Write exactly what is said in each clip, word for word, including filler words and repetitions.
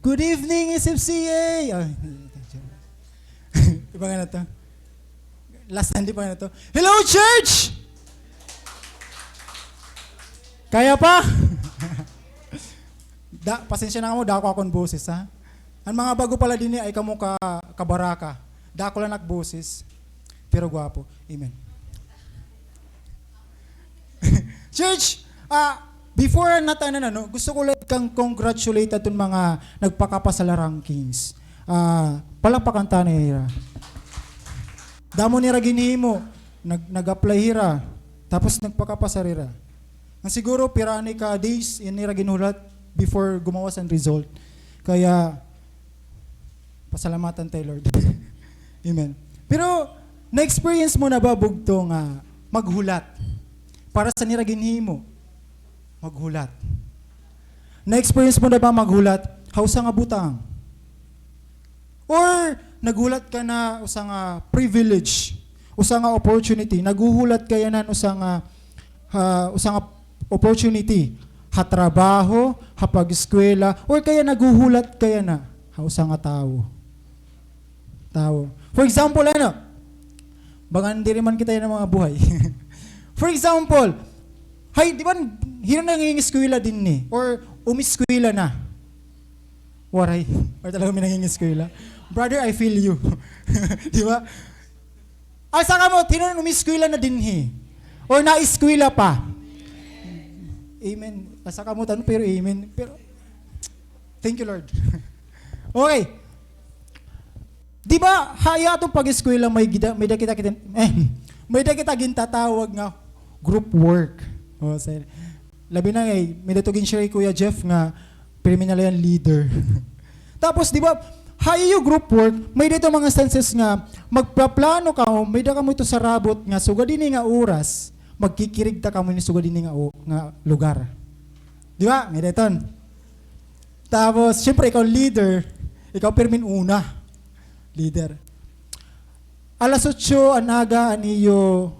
"Good evening, S F C A!" Ah, iba nga na to. Last time, di pa nga na to. "Hello, church!" Kaya pa? Da, pasensya na kamo, dako akon boses, ha? An mga bago pala dinhi ay kamo ka, kabaraka. Dako la nak boses, pero gwapo. Amen. Church, ah, before an tanan, ano, gusto ko la kang congratulate aton mga nagpakapasa la rankings. Ah, palakpakan ta nira. Damo nira ginhimo, nag-, nag-apply hira, tapos nagpakapasa hira. Nga siguro pira ni ka days in ira ginhulat before gumawas an result. Kaya, pasalamatan ta hi Lord. Amen. Pero, na-experience mo na ba, bugto, nga maghulat? Para sa nira ginhimo, maghulat. Na-experience mo na ba maghulat ha usa nga butang? Or naghulat ka na usa nga privilege, usa nga opportunity, naghuhulat ka yana han usa nga, ha, usa nga opportunity, ha trabaho, ha pag-eskwela, or kaya naghuhulat ka yana ha usa nga tawo? Tawo. For example, ano? Baka diri man kita yana mga buhay. For example, hay, di ba, hin-o nangingeskwela dinhi? Or umiskwela na? Waray. Or talaga may nangingeskwela? Brother, I feel you. Di ba? Asa kamo, hin-o an umiskwela na dinhi? Or naiskwela pa? Amen. Asa kamo, tan-, pero amen. Pero, thank you, Lord. Okay. Di ba, ha iya aton pag-eskwela, may gida-, may da kita, kita, eh, may da kita gintatawag nga group work. O, sir. Labi na ngay, may da to gin-share hi Kuya Jeff nga pirmi na la hin leader. Tapos, di ba, ha iyo group work, may da ito mga instances nga magpaplano kamo, may da kamo ito sarabot nga sugad hini nga oras, magkikirigta kamo hini sugad hini nga o-, nga lugar. Di ba? May da iton. Tapos, syempre, ikaw leader, ikaw pirmi una. Leader. Alas otso an aga an iyo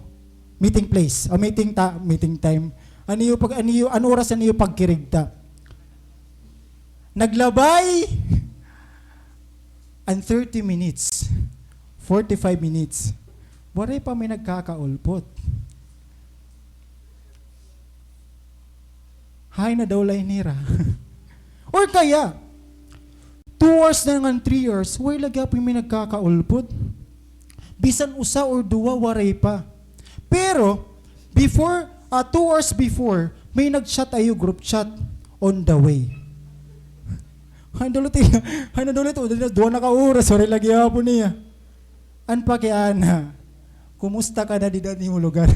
meeting place, o meeting ta-, meeting time. An iyo pag-, an iyo, an oras an iyo pagkirigta. Naglabay an thirty minutes, forty-five minutes. Waray pa may nagkakaulpot. Hain na daw la nira. Or kaya, two hours na ngan three hours, waray la gihapon may nagkakaulpot. Bisan usa or duha, waray pa. Pero, before, ah, two hours before, may nag-chat ha iyo group chat on the way. Hain na daw la, hain na daw la, duha na ka oras, waray la gihapon niya. An pakiana, kumusta ka na dida han imo lugar?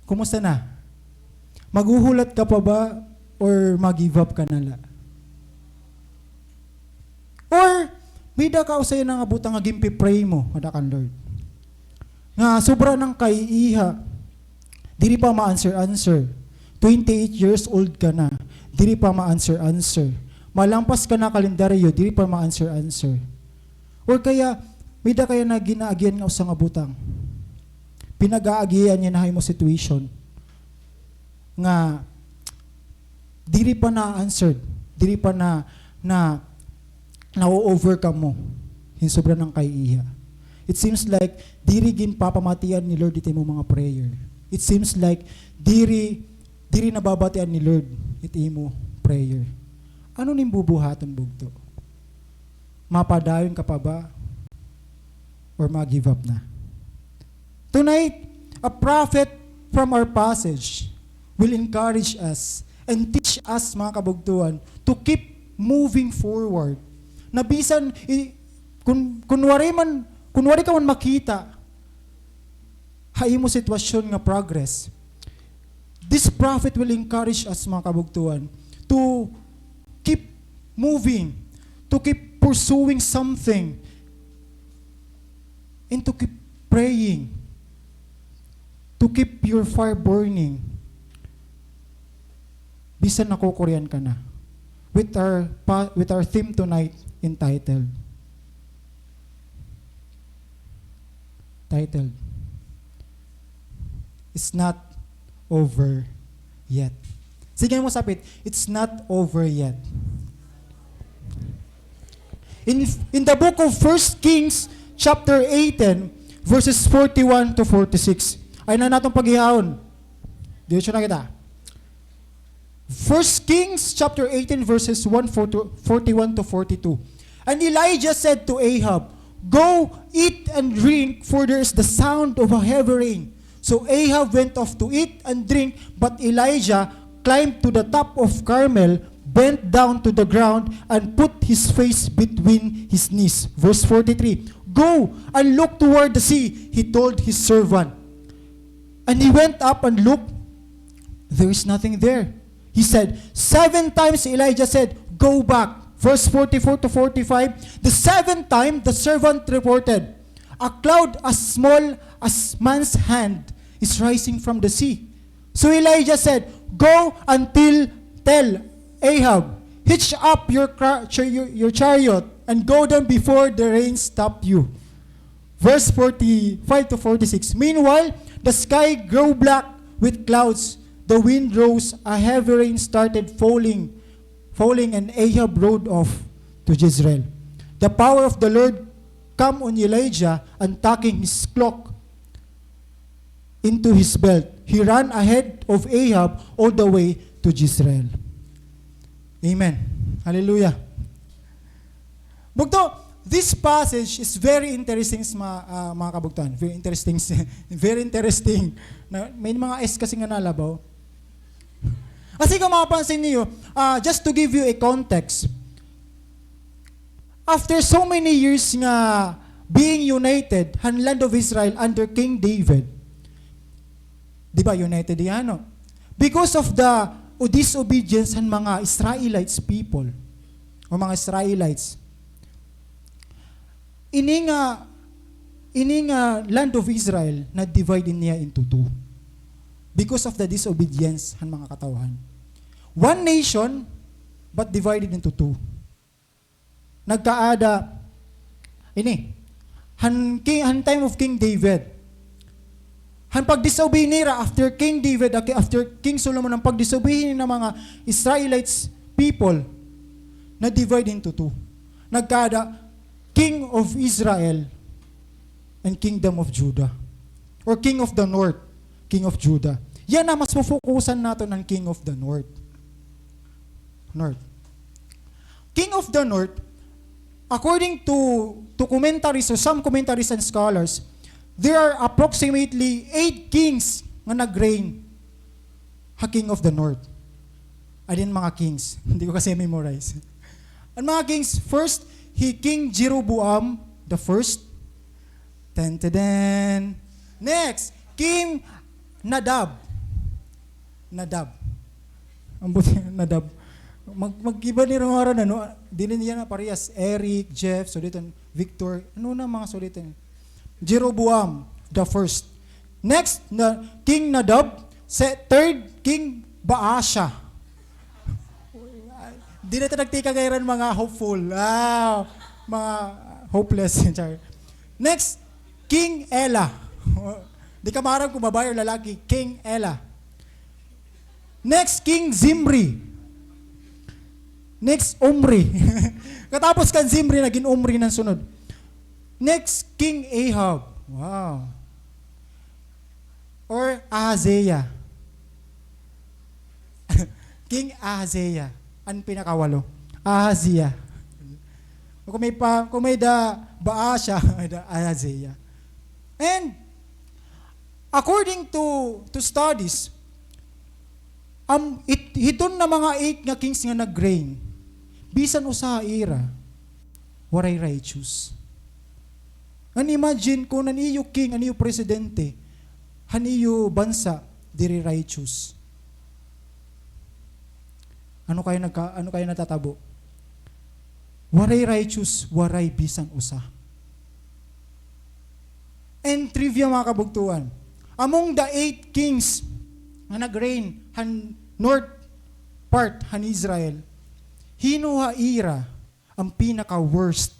Kumusta na? Maghuhulat ka pa ba or ma-give up ka na la? Or, may da ka usa yana nga butang nga ginpi-pray mo, ada kan Lord. Nga sobra na an kaiiha, diri pa ma-answer-answer. Twenty-eight years old ka na, diri pa ma-answer-answer. Malampas ka na kalendaryo, diri pa ma-answer-answer. Or kaya, may da ka yana ginaagian nga usa nga butang. Pinag-aagian yana ha imo situation. Nga, diri pa na-answered, diri pa na, na, na-overcome mo hin sobra na an kaiiha. It seems like diri ginpapamatian ni Lord it imo mga prayer. It seems like diri, diri nababatian ni Lord it imo prayer. Ano an im bubuhaton, bugto? Mapadayon ka pa ba? Or ma-give up na? Tonight, a prophet from our passage will encourage us and teach us, mga kabugtuan, to keep moving forward. Na bisan, i-, kun, kun waray man, kun waray ka man makita ha imo sitwasyon nga progress, this prophet will encourage us, mga kabugtuan, to keep moving, to keep pursuing something, and to keep praying, to keep your fire burning. Bisan nakukurian ka na. With our pa-, with our theme tonight entitled, titled, It's Not Over Yet. Sige mo sapit, "It's not over yet." In, in the book of First Kings, chapter eighteen, verses forty-one to forty-six. Ay na naton paghihawon. Diretso na kita. First Kings chapter eighteen, verses one forty, forty-one to forty-two. And Elijah said to Ahab, "Go, eat and drink, for there is the sound of a heavy rain." So Ahab went off to eat and drink, but Elijah climbed to the top of Carmel, bent down to the ground, and put his face between his knees. Verse forty-three, "Go and look toward the sea," he told his servant. And he went up and looked. There is nothing there. He said, seven times Elijah said, "Go back." Verse forty-four to forty-five, the seventh time the servant reported, "A cloud as small as man's hand is rising from the sea." So Elijah said, "Go until, tell Ahab, hitch up your, cra- char- your, your chariot and go down before the rain stop you." Verse forty-five to forty-six. Meanwhile, the sky grew black with clouds. The wind rose, a heavy rain started falling, falling, and Ahab rode off to Jezreel. The power of the Lord come on Elijah, and tucking his cloak into his belt, he ran ahead of Ahab all the way to Jezreel. Amen. Hallelujah. Bugto, this passage is very interesting, mga, ah, mga kabugtoan. Very interesting. Very interesting. Na, may mga S kasi nga nalabaw. Kasi kung mapapansin niyo, ah, just to give you a context, after so many years nga being united han land of Israel under King David, di ba, united iya, no? Because of the disobedience han mga Israelites people, o mga Israelites, ini nga, ini nga land of Israel na-divide niya into two because of the disobedience han mga katawhan. One nation, but divided into two. Nagkaada ini han king, han time of King David. Han pagdisobey nira after King David, after King Solomon, an pagdisobey han mga Israelites people, na-divide into two. Nagkaada King of Israel and Kingdom of Judah. Or King of the North, King of Judah. Yana mas fo-focusan naton an King of the North. North. King of the North, according to, to commentaries or some commentaries and scholars, there are approximately eight kings nga nag-reign ha King of the North. Adi an mga kings. Hindi ko kasi memorize. An mga kings, first, hi King Jeroboam the first. Ten, ten, ten. Next, King Nadab. Nadab. Ambot Nadab. Mag-, mag-iba ni ngaran, ano? Dili niya na parehas. Eric, Jeff, suliton. Victor. Ano na mga suliton? Jeroboam the first. Next, na, King Nadab. Se-, third, King Baasha. Di na ito nagtikang kay ran mga hopeful. Ah, mga hopeless. Char. Next, King Ela. Di ka maaram kung babae or lalaki. King Ela. Next, King Zimri. Next, Omri. Katapos kan Zimri, nagin Omri nan sunod. Next, King Ahab. Wow. Or Ahaziah. King Ahaziah. An pinakawalo. Ahaziah. Kung may pa, kung may da Baasha, may da Ahaziah. And according to, to studies, am, it, hiton na mga eight nga kings nga nag-reign, bisan usa ha ira, waray righteous. Ngan imagine kun an iyo king, an iyo presidente, han iyo bansa, diri righteous. Ano kaya nagka-, ano kaya natatabo? Waray righteous, waray bisan usa. And trivia, mga kabugtoan. Among the eight kings nga nag-reign han north part han Israel, hin-o ha ira an pinaka-worst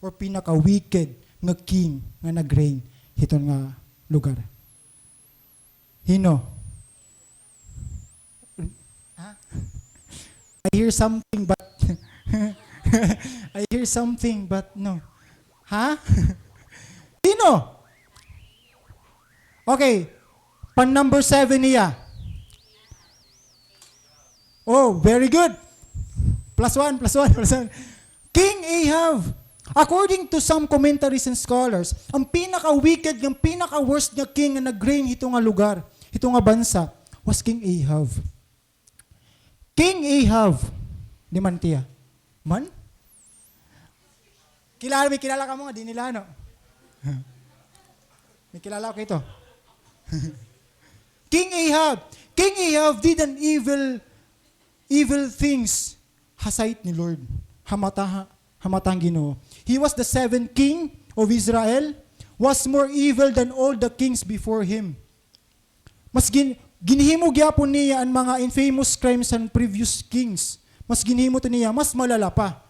or pinaka-wicked nga king nga nag-reign hiton nga lugar? Hin-o? Ha? I hear something, but I hear There's something, but no. Ha? Sino? Okay. Pan number seven niya. Oh, very good. Plus one, plus one, plus one. King Ahab. According to some commentaries and scholars, ang pinaka-wicked, ang pinaka-worst nga king nga nag-reign hito nga lugar, hito nga bansa, was King Ahab. King Ahab. Di man tiya. Man? Kilala, may kilala kamo nga, di nila, no? May kilala ko ito. King Ahab. King Ahab did an evil, evil things ha sight ni Lord. Ha mata, ha, ha mata han Ginoo. He was the seventh king of Israel, was more evil than all the kings before him. Mas gin-, ginhimo gyapon niya an mga infamous crimes han previous kings. Mas ginhimo to niya, mas malala pa.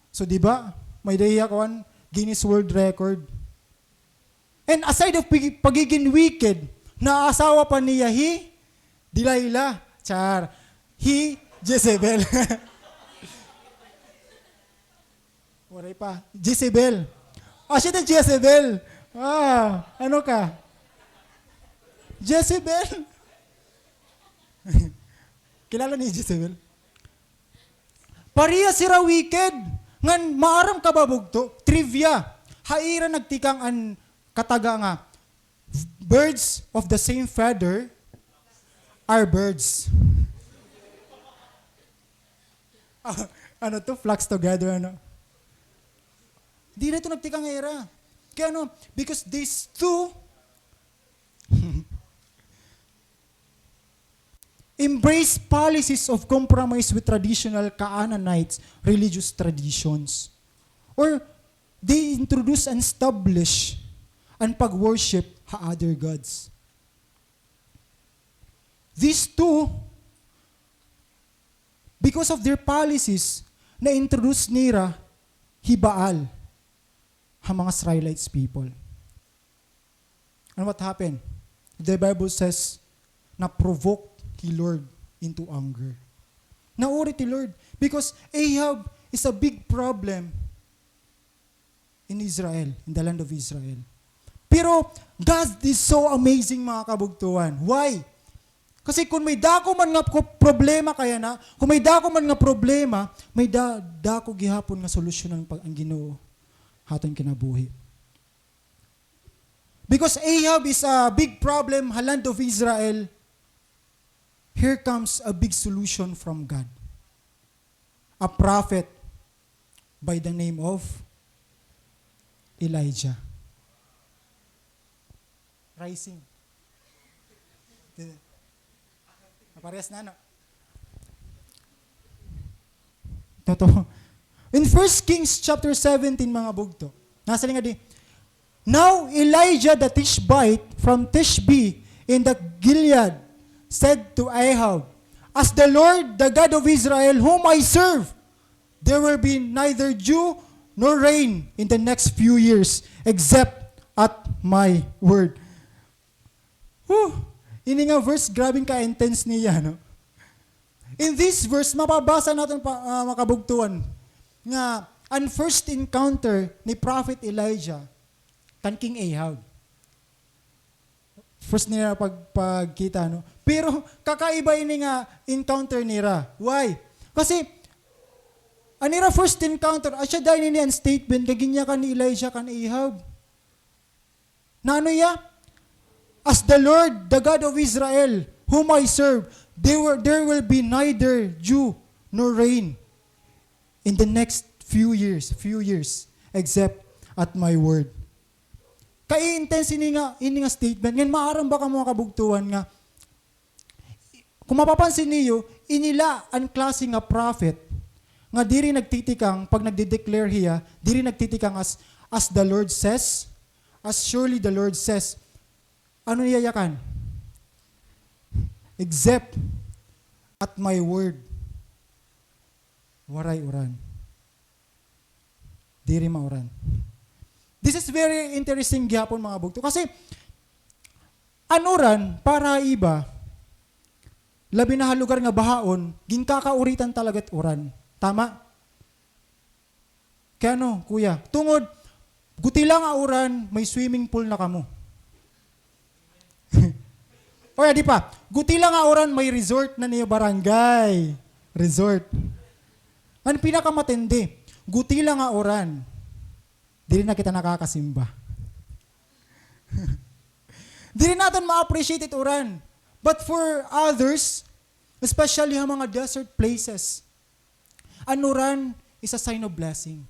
So, di ba? May-ada hiya kuan, Guinness World Record. And aside of pagi-, pagiging wicked, naasawa pa niya hi Delilah. Char. Hi Jezebel. Waray pa. Jezebel. Ah, siya na Jezebel. Ah, ano ka? Jezebel? Kilala niyo Jezebel? Parehas hira wicked. Ngan maaram ka ba, bugto? Trivia. Ha ira nagtikang an kataga nga, birds of the same feather are birds. Ah, ano to? Flocks together, ano? Diri to nagtikang ha ira. Kay ano? Because these two embrace policies of compromise with traditional Canaanite religious traditions. Or they introduce and establish an pag-worship ha other gods. These two, because of their policies, na-introduce nira hi Baal ha mga Israelites people. And what happened? The Bible says, na-provoke hi Lord into anger. Naurit hi Lord because Ahab is a big problem in Israel, in the land of Israel. Pero God is so amazing, mga kabugtuan. Why? Kasi kung may dako man nga ko-, problema kay ana, kung may dako man nga problema, may da-, dako gihapon nga solusyon ang pag-, ang Ginoo ha aton kinabuhi. Because Ahab is a big problem ha land of Israel, here comes a big solution from God. A prophet by the name of Elijah. Rising. Naparehas na, no? Totoo. In First Kings chapter seventeen, mga bugto, nasiring ngadi, "Now Elijah the Tishbite from Tishbe in the Gilead said to Ahab, 'As the Lord, the God of Israel, whom I serve, there will be neither dew nor rain in the next few years, except at my word.'" Whew! Ini nga verse, grabe ka-intense niya, no? In this verse, mababasa naton pa, ah, mga kabugtuan, nga an first encounter ni Prophet Elijah kan King Ahab. First nira pag-, pagkita, no? Pero kakaiba ini nga encounter nira. Why? Kasi, an ira first encounter, asya dayon ini an statement nga ginyakan ni Elijah kan Ahab. Naano hiya? "As the Lord, the God of Israel, whom I serve, there will, there will be neither dew nor rain in the next few years, few years, except at my word." Ka-intense ini nga, ini nga statement. Ngan maaram ba kamo, mga kabugtuan, nga kung mapapansin niyo, ini la an klase nga prophet nga diri nagtitikang pag nagde-declare hiya, diri nagtitikang as, "As the Lord says, as surely the Lord says." Ano niya yakan? "Except at my word." Waray uran. Diri mauran. This is very interesting gihapon, mga bugto. Kasi, an uran, para iba, labi na ha lugar nga bahaon, ginkakauritan talaga it uran. Tama? Kay ano, kuya? Tungod, guti la nga uran, may swimming pool na kamo. O, di pa. Guti la nga uran, may resort na niyo barangay. Resort. An pinakamatindi, guti la nga uran, diri na kita nakakasimba. Diri naton ma-appreciate it uran. But for others, especially ha mga desert places, an uran is a sign of blessing.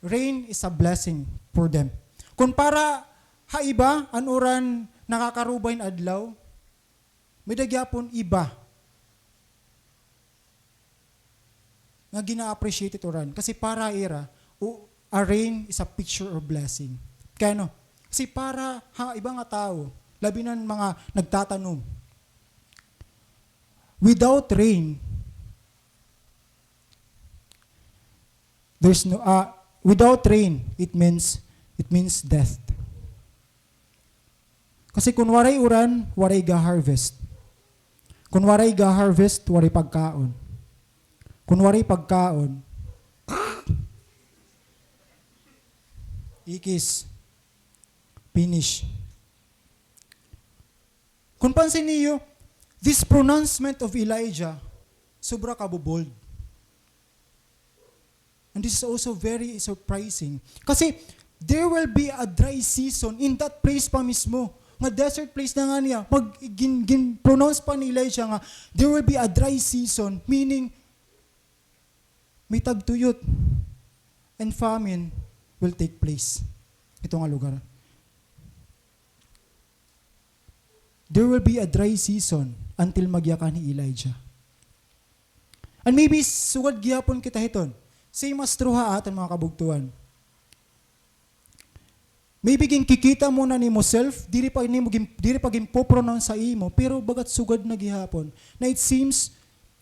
Rain is a blessing for them. Kon para ha iba, an uran nakakarubay hin adlaw, may-ada gihapon iba nga gina-appreciate it uran. Kasi para ira, u-, a rain is a picture of blessing. Kay ano? Kasi para ha iba nga tawo, labi na an mga nagtatanom, without rain, there's no, ah, without rain, it means, it means death. Kasi kon waray uran, waray ga-harvest. Kon waray ga-harvest, waray pagkaon. Kon waray pagkaon, ikis, finish. Kon pansin niyo, this pronouncement of Elijah, sobra ka bobold. And this is also very surprising. Kasi, there will be a dry season in that place pa mismo. Nga desert place na nga niya, mag, gin, gin-pronounce pa ni Elijah nga, there will be a dry season, meaning, may tagtuyot and famine will take place. Ito nga lugar. There will be a dry season until magyakan hi Elijah. And maybe sugad gihapon kita hiton. Same as true ha aton mga kabugtuan. Maybe ginkikita mo na nimo self, diri pa nimo gin-, diri pa ginpo-pronounce sa imo, pero bagat sugad na gihapon na it seems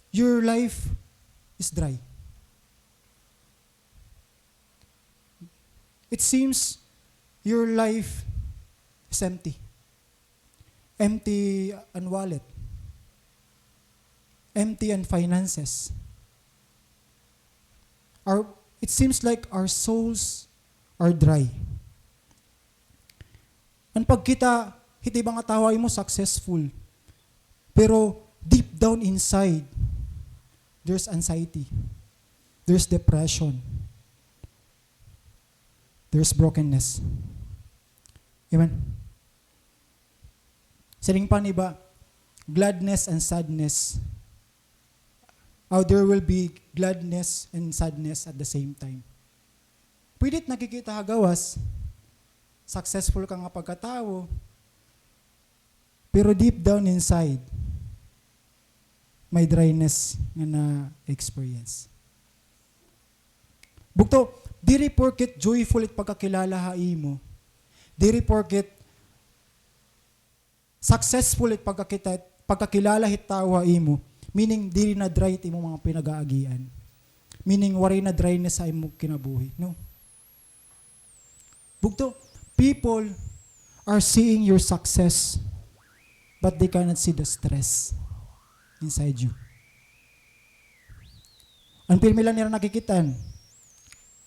your life is dry. It seems your life is empty. Empty an wallet. Empty an finances. Our, it seems like our souls are dry. An pagkita hit iba nga tawo ha imo successful, pero deep down inside, there's anxiety, there's depression, there's brokenness. Amen. Siring pa an iba, gladness and sadness. How there will be gladness and sadness at the same time. Pwede it nakikita ha gawas, successful ka nga pagkatawo, pero deep down inside, may dryness nga na-experience. Bugto, diri porket joyful it pagkakilala ha imo, diri porket successful it pagkakita, pagkakilala hit tawo ha imo, meaning diri na dry it imo mga pinag-aagian. Meaning waray na dryness ha imo kinabuhi, no? Bugto, people are seeing your success, but they cannot see the stress inside you. An pirmi la nira nakikit-an,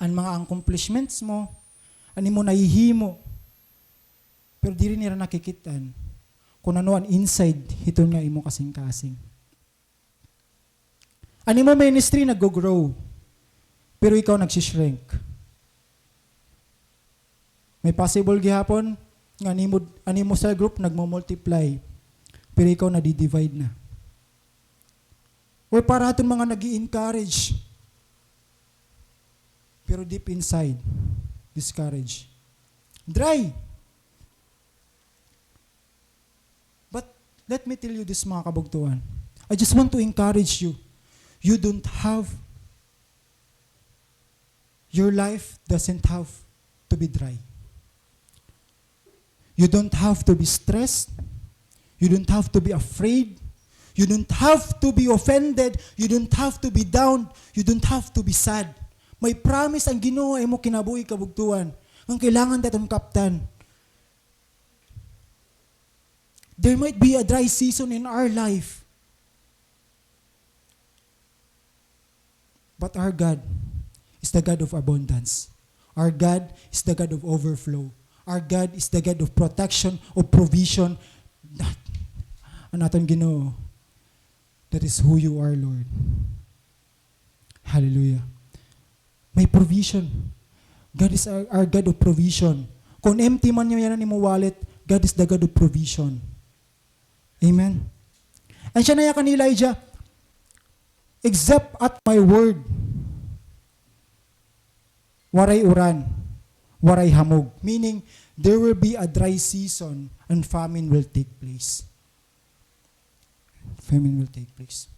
an mga accomplishments mo, an imo nahihimo, pero diri nira nakikit-an kon ano an inside hiton nga imo kasingkasing. An imo ministry naggo-grow, pero ikaw nagsishrink. May possible gihapon nga an imo, an imo cell group nagmo-multiply, pero ikaw nadi-divide na. Or para aton mga nag-i-encourage, pero deep inside, discourage. Dry. But let me tell you this, mga kabugtuan. I just want to encourage you. You don't have, your life doesn't have to be dry. You don't have to be stressed. You don't have to be afraid. You don't have to be offended. You don't have to be down. You don't have to be sad. May promise an Ginoo ha imo kinabuhi, kabugtuan, ngan kailangan ta iton kaptan. There might be a dry season in our life, but our God is the God of abundance. Our God is the God of overflow. Our God is the God of protection, of provision. That, an aton Ginoo, that is who you are, Lord. Hallelujah. May provision. God is our, our God of provision. Kon empty man yana in imo wallet, God is the God of provision. Amen. An siya nayakan ni Elijah, "Except at my word, waray uran, waray hamog." Meaning, there will be a dry season and famine will take place. Famine will take place.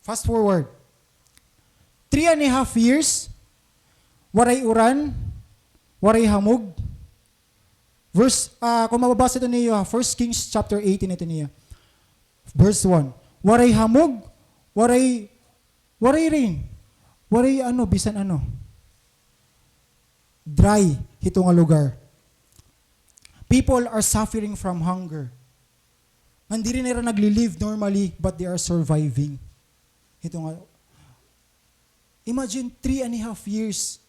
Fast forward. Three and a half years, waray uran, waray hamog. Verse, ah, kon mababasa ito niyo, ha, First Kings chapter eighteen ito niya. Verse one. Waray hamog, waray, waray rain. Waray ano, bisan ano. Dry hito nga lugar. People are suffering from hunger. Ngan diri na hira nagli-live normally, but they are surviving. Hito nga, imagine three and a half years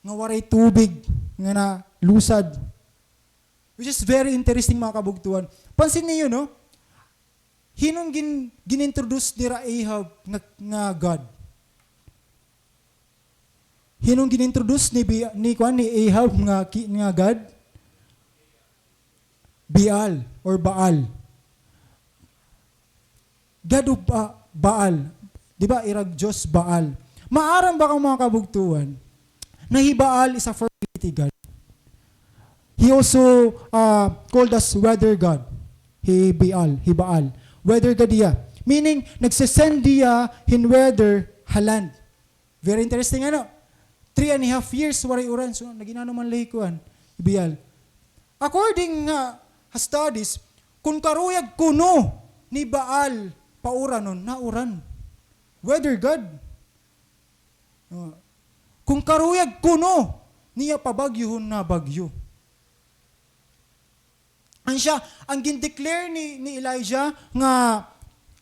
nga waray tubig nga nalusad. Which is very interesting, mga kabugtuan. Pansin niyo, no? Hinon gin-, gin-introduce nira Ahab nga, nga God? Hinon gin-introduce ni Bi-, ni, kuan, ni Ahab nga ki-, nga God? Baal or Baal. God of Ba-, Baal. Di ba, ira Diyos Baal. Maaram ba kamo, mga kabugtuan, na hi Baal is a fertility god? He also, uh, called as weather god. Hi Baal, hi Baal. Weather god hiya. Meaning, nagsisend hiya hin weather ha land. Very interesting, ano? Three and a half years, waray uran. So, nag-inano man la hi kuan, Baal. According nga ha studies, kon karuyag kuno ni Baal pauranon, nauran. Weather god. Oh. Kon karuyag kuno niya pabagyohon, nabagyo. An siya, an gin-declare ni, ni Elijah nga,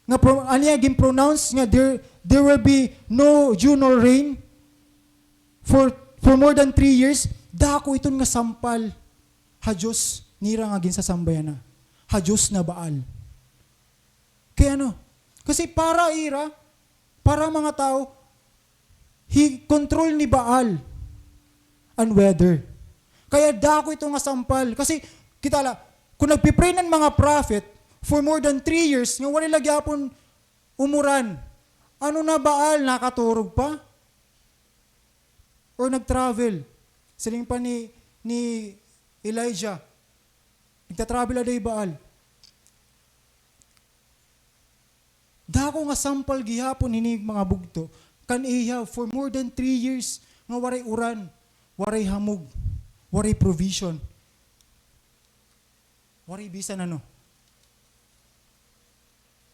nga pro-, an iya gin-pronounce nga there, there will be no dew nor rain for, for more than three years, dako iton nga sampal ha Diyos nira nga ginsasamba yana, ha Diyos na Baal. Kay ano? Kasi para ira, para mga tao, hi-control ni Baal an weather. Kaya dako ito nga sampal. Kasi, kita la, kon nagpi-pray an mga prophet for more than three years, nga waray la gihapon umuran, ano na Baal, nakaturog pa? Or nag-travel? Siring pa ni, ni Elijah, nagta-travel ada hi Baal. Dako nga sampal gihapon ini, mga bugto, kan Ahab for more than three years nga waray uran, waray hamog, waray provision, waray bisan ano.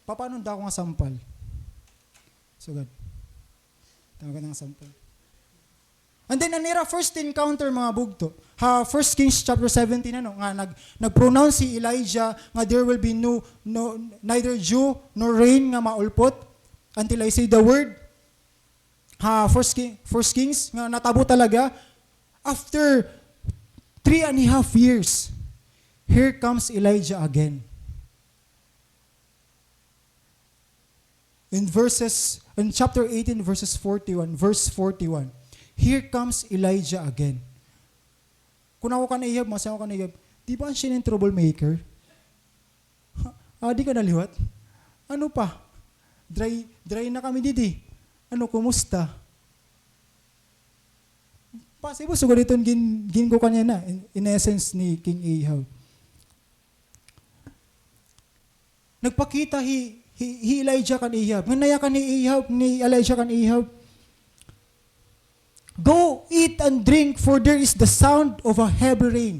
Papaano dako nga sampal? Sugad. Tama ka nga sampal. And then, an ira first encounter, mga bugto, ha First Kings chapter seventeen, ano, nga nag-, nag-pronounce hi Elijah nga there will be no, no, neither dew nor rain nga maulpot until I say the word. Ha First Ki-, First Kings, nga natabo talaga, after three and a half years, here comes Elijah again. In verses, in chapter eighteen, verses forty-one, verse forty-one, "Here comes Elijah again." Kun ako kan Ahab, masiring ako kan Ahab, "Di ba an siya an troublemaker? Ha, adi ka na liwat? Ano pa? Dry, dry na kami didi. Ano, kumusta?" Possible, sugad iton gin-, gin-kuan niya na, in, in essence ni King Ahab. Nagpakita hi, hi, hi Elijah kan Ahab. Ngan nayakan ni Ahab, ni Elijah kan Ahab, "Go eat and drink, for there is the sound of a heavy rain."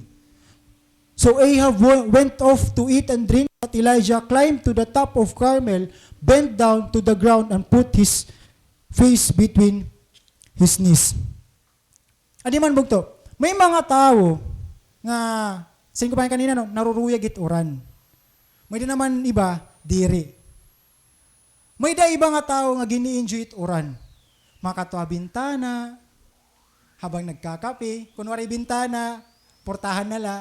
So Ahab w-, went off to eat and drink, but Elijah climbed to the top of Carmel, bent down to the ground, and put his face between his knees. Adi man bugto, may mga tawo nga, siring ko pa kanina, no, naruruyag it uran. May-ada naman iba, diri. May-ada iba nga tawo nga gini-enjoy it uran. Makadto ha bintana, habang nagkakape. Kun waray bintana, portahan na la.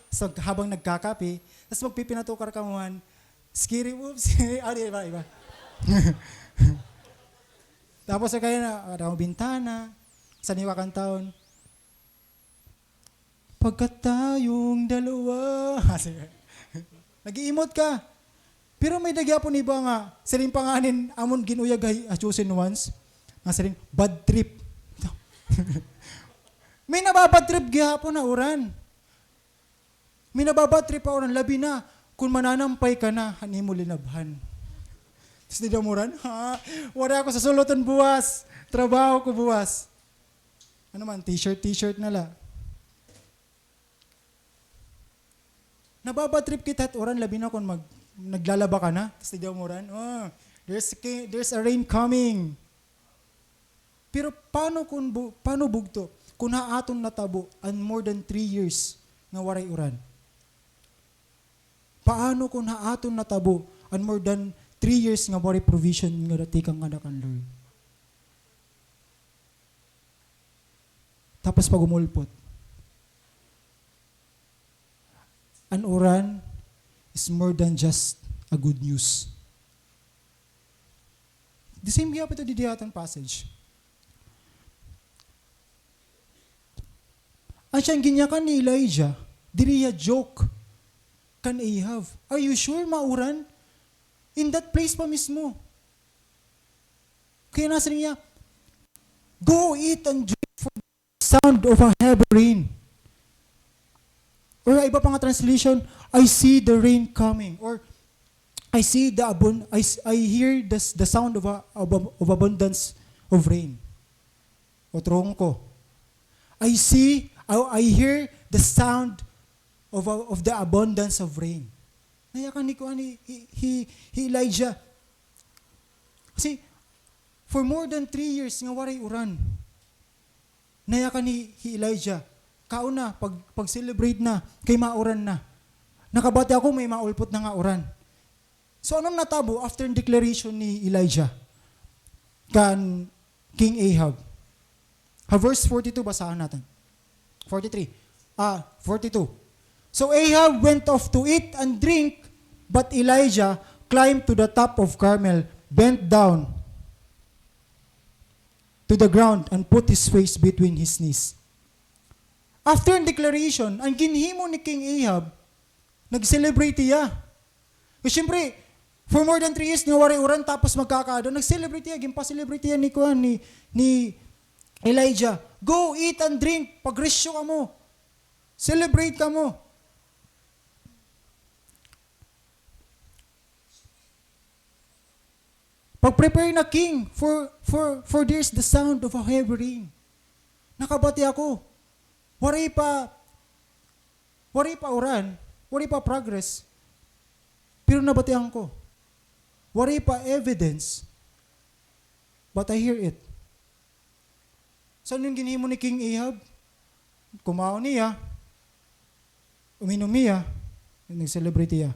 So, habang nagkakape, tas magpipinatukar kamo han scary moves. Ah, di, iba, iba. Tapos, kaya na, ada akong bintana, sa niwa kantahon, "Pagkat tayong dalawa." Nag-iimot ka. Pero may-ada gihapon iba nga, siring pa ngani amon gin-uyag ha, ha Chosen Ones, nga siring, bad trip. May naba-bad trip gihapon ha uran. May naba-bad trip ha uran, labi na kun mananampay ka na han imo linabhan. Tapos di daw mo uran, "Ha, waray ako sa suluton buwas. Trabaho ko buwas." Ano man, t-shirt, t-shirt na la. Naba-bad trip kita ha uran, labi na kun mag-, naglalaba ka na, tas tignan mo uran, "Oh, there's a ki-, there's a rain coming." Pero paano kun bu-, paano bugto kun ha aton natabo an more than three years nga waray uran? Paano kun ha aton natabo an more than three years nga waray provision nga tikang ngada kan Lord? Tapos pag-umulpot, an uran is more than just a good news. The same gihapon ito didi ha aton passage. Asya an ginyakan ni Elijah, diri hiya joke kan Ahab. "Are you sure mauran?" In that place pa mismo. Kaya nasiring niya, "Go eat and drink, for the sound of a heavy rain." Or iba pa nga translation, "I see the rain coming." Or, "I see the abun-, I s-, I hear the s-, the sound of a, of a, of abundance of rain." O trongko. "I see, I, I hear the sound of a, of the abundance of rain." Nayakan ni kuan, hi, hi, hi, hi Elijah. Kasi, for more than three years nga waray uran. Nayakan ni, hi Elijah. Kaon na, pag, pag-celebrate na, kay mauran na. Nakabati ako, may maulpot na nga uran. So, ano an natabo after an declaration ni Elijah kan King Ahab? Ha verse forty-two, basahan natin. Forty-three. Ah, forty-two. "So Ahab went off to eat and drink, but Elijah climbed to the top of Carmel, bent down to the ground, and put his face between his knees." After an declaration, an ginhimo ni King Ahab, nag-celebrate hiya. Kay siyempre, for more than three years nga waray uran, tapos magkakaada, nag-celebrate hiya, ginpa-celebrate hiya ni kuan, ni, ni Elijah. "Go, eat and drink, pagrisyo kamo. Celebrate kamo." Pag-prepare na, king, for, for, for there's the sound of a heavy rain. Nakabati ako. Waray pa, waray pa uran, waray pa progress. Pero nabatian ko. Waray pa evidence, but I hear it. So, ano an ginhimo ni King Ahab? Kumaon hiya, uminom hiya, nag-celebrate hiya.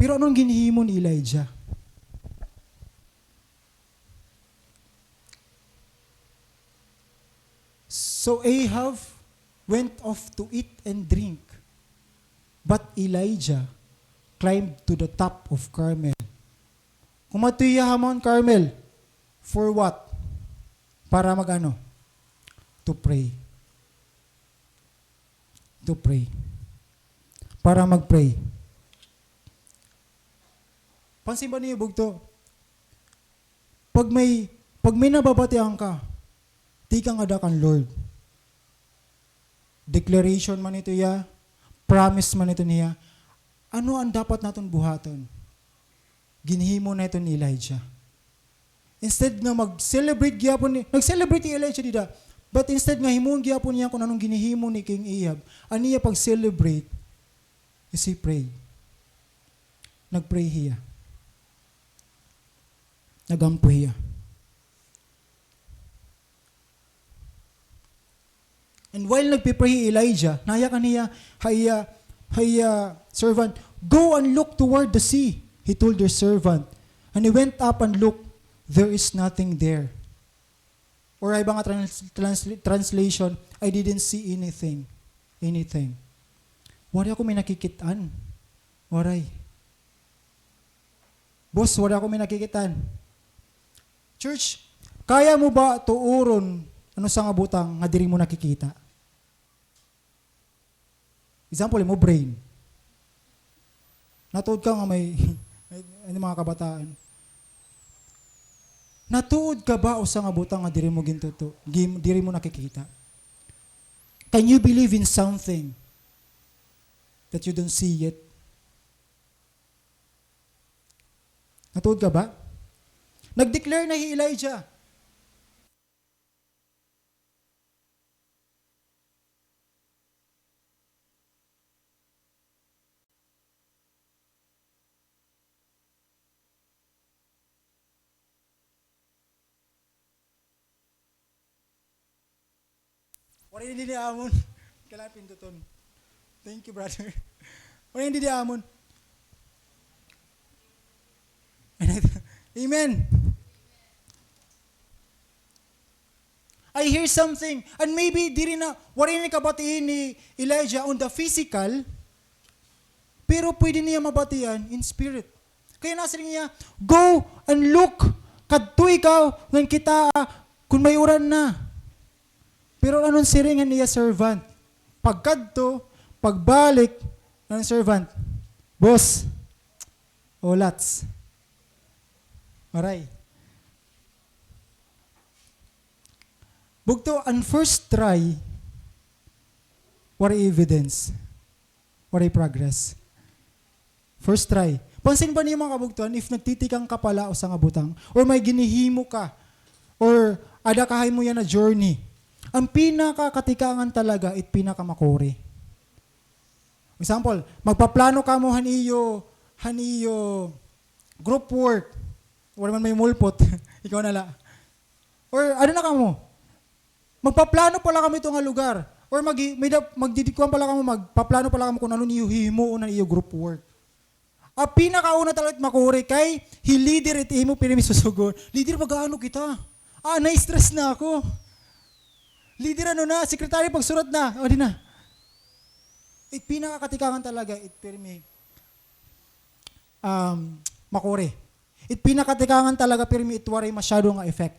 Pero ano an ginhimo ni Elijah? So Ahab went off to eat and drink, but Elijah climbed to the top of Carmel. Kumadto hiya ha Mount Carmel. For what? Para mag-ano? To pray. To pray. Para mag-pray. Pansin ba niyo, bugto? Pag may, pag may nababatian ka, tikang ngada kan Lord. Declaration man ito hiya, promise man ito niya, ano an dapat naton buhaton? Ginhimo na ito ni Elijah. Instead nga mag-celebrate gihapon ni, nag-celebrate hi Elijah dida, but instead nga himuon gihapon niya kun ano an ginhimo ni King Ahab, an iya pag-celebrate is he prayed. Nag-pray hiya. Nag-ampo hiya. And while nagpi-pray hi Elijah, nayakan hiya ha iya, ha iya servant, "Go and look toward the sea," he told their servant. And he went up and looked. "There is nothing there." Or iba nga trans-, trans-, translation, "I didn't see anything." Anything. Waray ako may nakikit-an. Waray. Boss, waray ako may nakikit-an. Church, kaya mo ba tuoron an usa nga butang nga diri mo nakikita? Example, imo brain. Natuod ka nga may, may, ano, mga kabataan. Natuod ka ba usa nga butang nga diri mo gintuto, gim-, diri mo nakikita? Can you believe in something that you don't see yet? Natuod ka ba? Nag-declare na hi Elijah. Waray didi amon. Kailangan pinduton. Thank you, brother. Waray didi amon. Amen. I hear something. And maybe diri na, waray na kabati ni Elijah on the physical, pero pwede niya mabatian in spirit. Kaya nasiring niya, "Go and look." Kadto ikaw ngan kitaa kon may uran na. Pero ano an siring han iya servant? Pagkadto, pagbalik han servant, "Boss, olats." Waray. Bugto, an first try, waray evidence. Waray progress. First try. Pansin ba niyo, mga kabugtuan, if nagtitikang ka pala usa nga butang, or may ginhihimo ka, or ada ka ha imo yana journey, an pinakakatikangan talaga it pinakamakuri. Example, magpaplano kamo han iyo, han iyo group work. Waray man may mulpot. Ikaw na la. Or ano na kamo? Magpaplano pa la kamo hito nga lugar. Or mag-, may da-, magdidikuan pa la kamo, magpaplano pa la kamo kon ano niyo hihimuon an iyo group work. An pinakauna talaga it makuri kay hi leader it imo pirmi susugon. "Leader, mag-aano kita? Ah, na-stress na ako. Leader, ano na? Secretary, pagsurat na." O, di na. It pinakakatikangan talaga, it pirmi, um, makuri. It pinakatikangan talaga, pirmi it waray masyado nga effect.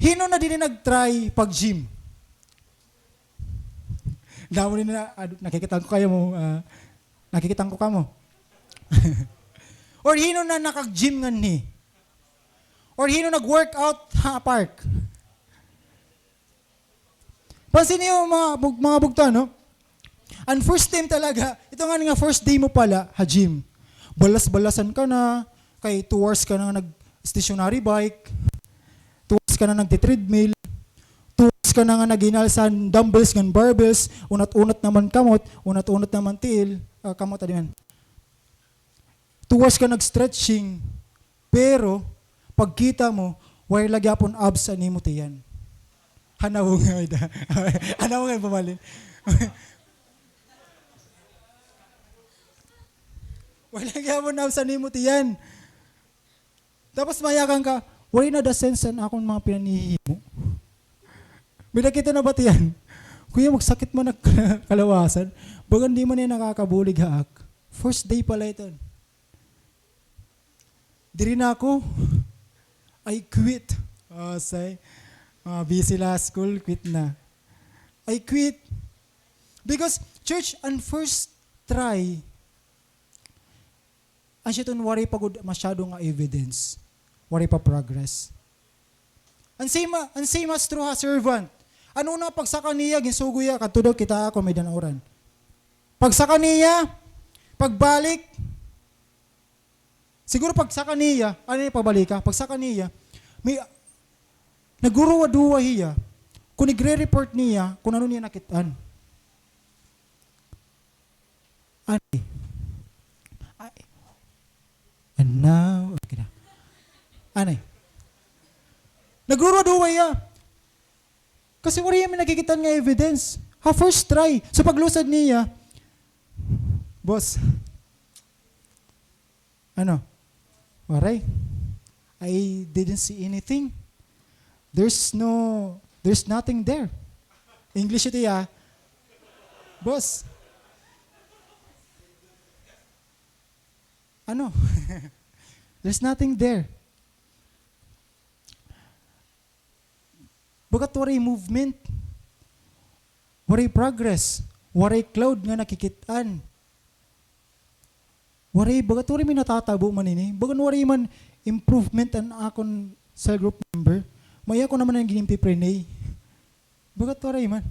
Hin-o na dinhi nag-try pag-gym? Damo dinhi na, ah, nakikita ko kamo, ah, nakikita ko kamo. Or hin-o na nakag-gym nganhi? Or hin-o nag-workout ha park? Pansin niyo, mga bug-, mga bugto, no? An first time talaga, ito nga nga first day mo pala ha gym. Balas-balasan ka na, kay two hours ka na nga nag-stationary bike, two hours ka na nagti-treadmill, two hours ka na nga nag-inalsa hin dumbbells ngan barbells, unat-unat naman kamot, unat-unat naman tiil, ah, kamot, adi man. Two hours ka nag-stretching, pero pagkita mo, waray la gihapon abs an imo tiyan. Hanawong nga da. Hanawong nga bumalin. Waray la gihapon abs an imo tiyan. Tapos mayakan ka, "Waray na da sense an akon mga pinanhihimo." May nakita na ba tiyan? Kuya, magsakit man an kalawasan. Bagan di man niya nakakabulig ha ak. First day pala ito. Diri na ako. I quit. Oh, say, mga busy la ha school, quit na. I quit. Because, church, an first try, an siya iton waray pa gud masyado nga evidence. Waray pa progress. An same, an same as true ha servant. An una, pagsaka niya, ginsugo hiya, kadto daw kitaa kon may dan-uran. Pagsaka niya, pagbalik, siguro pagsaka niya, ano niya, pabalik ha, pagsaka niya, may, nagduduwa-duwa hiya, kon igre-report niya, kon ano niya nakit-an. Anay. Ay. And now, okay na. Anay. Nagduduwa-duwa hiya. Kasi waray hiya may nakikit-an nga evidence. Ha first try. So, paglusad niya, "Boss, ano? Waray. I didn't see anything. There's no, there's nothing there. English ito, ah. Boss. Ano? There's nothing there. Bagat waray movement. Waray progress. Waray cloud nga nakikit-an. Waray, bagat waray may natatabo man ini. Bagan waray man improvement an akon cell group member. May ako naman an ginimpi-pray. Bagat waray man.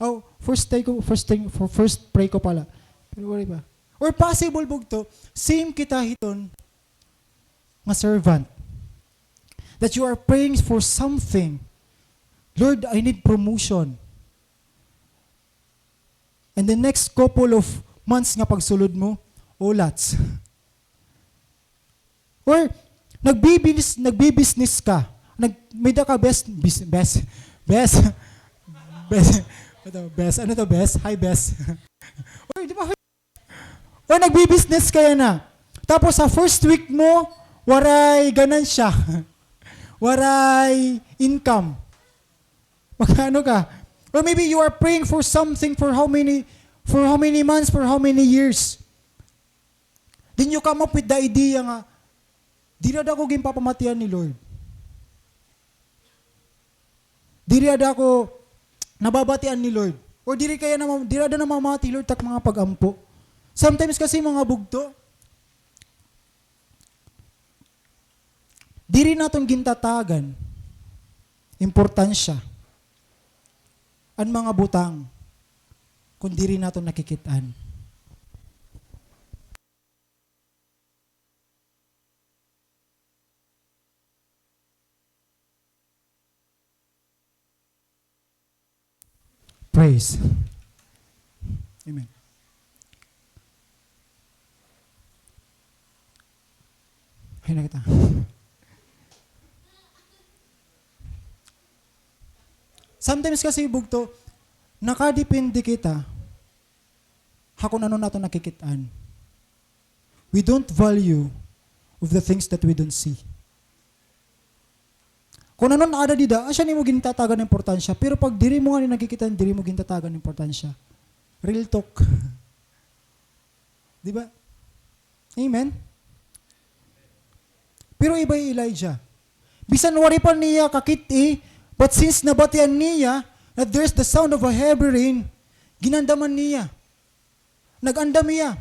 Aw, first pray ko, first thing, for first pray ko pala. Pero waray pa. Or possible, bugto, same kita hiton nga servant. That you are praying for something. Lord, I need promotion. And the next couple of months nga pagsulod mo, ulats. Or, nagbibis-, nagbi-business ka. Nag-, may-ada ka best, bis-, best, best, best, ito, best, ano to, best? Hi, best. Or, di ba, or nagbi-business ka yana. Tapos sa first week mo, waray ganansya. Waray income. Mag-ano ka? Or maybe you are praying for something for how many, for how many months, for how many years. Then you come up with the idea nga, diri ada ako ginpapamatian ni Lord. Diri ada ako nababatian ni Lord. Or diri kaya nama-, diri ada namamati, Lord, tak mga pag-ampo. Sometimes kasi, mga bugto, diri naton gintatagan importansya an mga butang kon diri naton nakikit-an. Praise. Amen. Ay, nakita. Sometimes kasi, bugto, nakadepende kita ha kon ano naton nakikit-an. We don't value of the things that we don't see. Kon ano an ada dida, asya nimo gintatagan importansya, pero pag diri mo ngani nakikit-an, diri mo gintatagan importansya. Real talk. Di ba? Amen? Pero iba hi Elijah. Bisan waray pa niya kakit-i, but since nabatian niya that there's the sound of a heavy rain, ginandaman niya. Nag-andam hiya.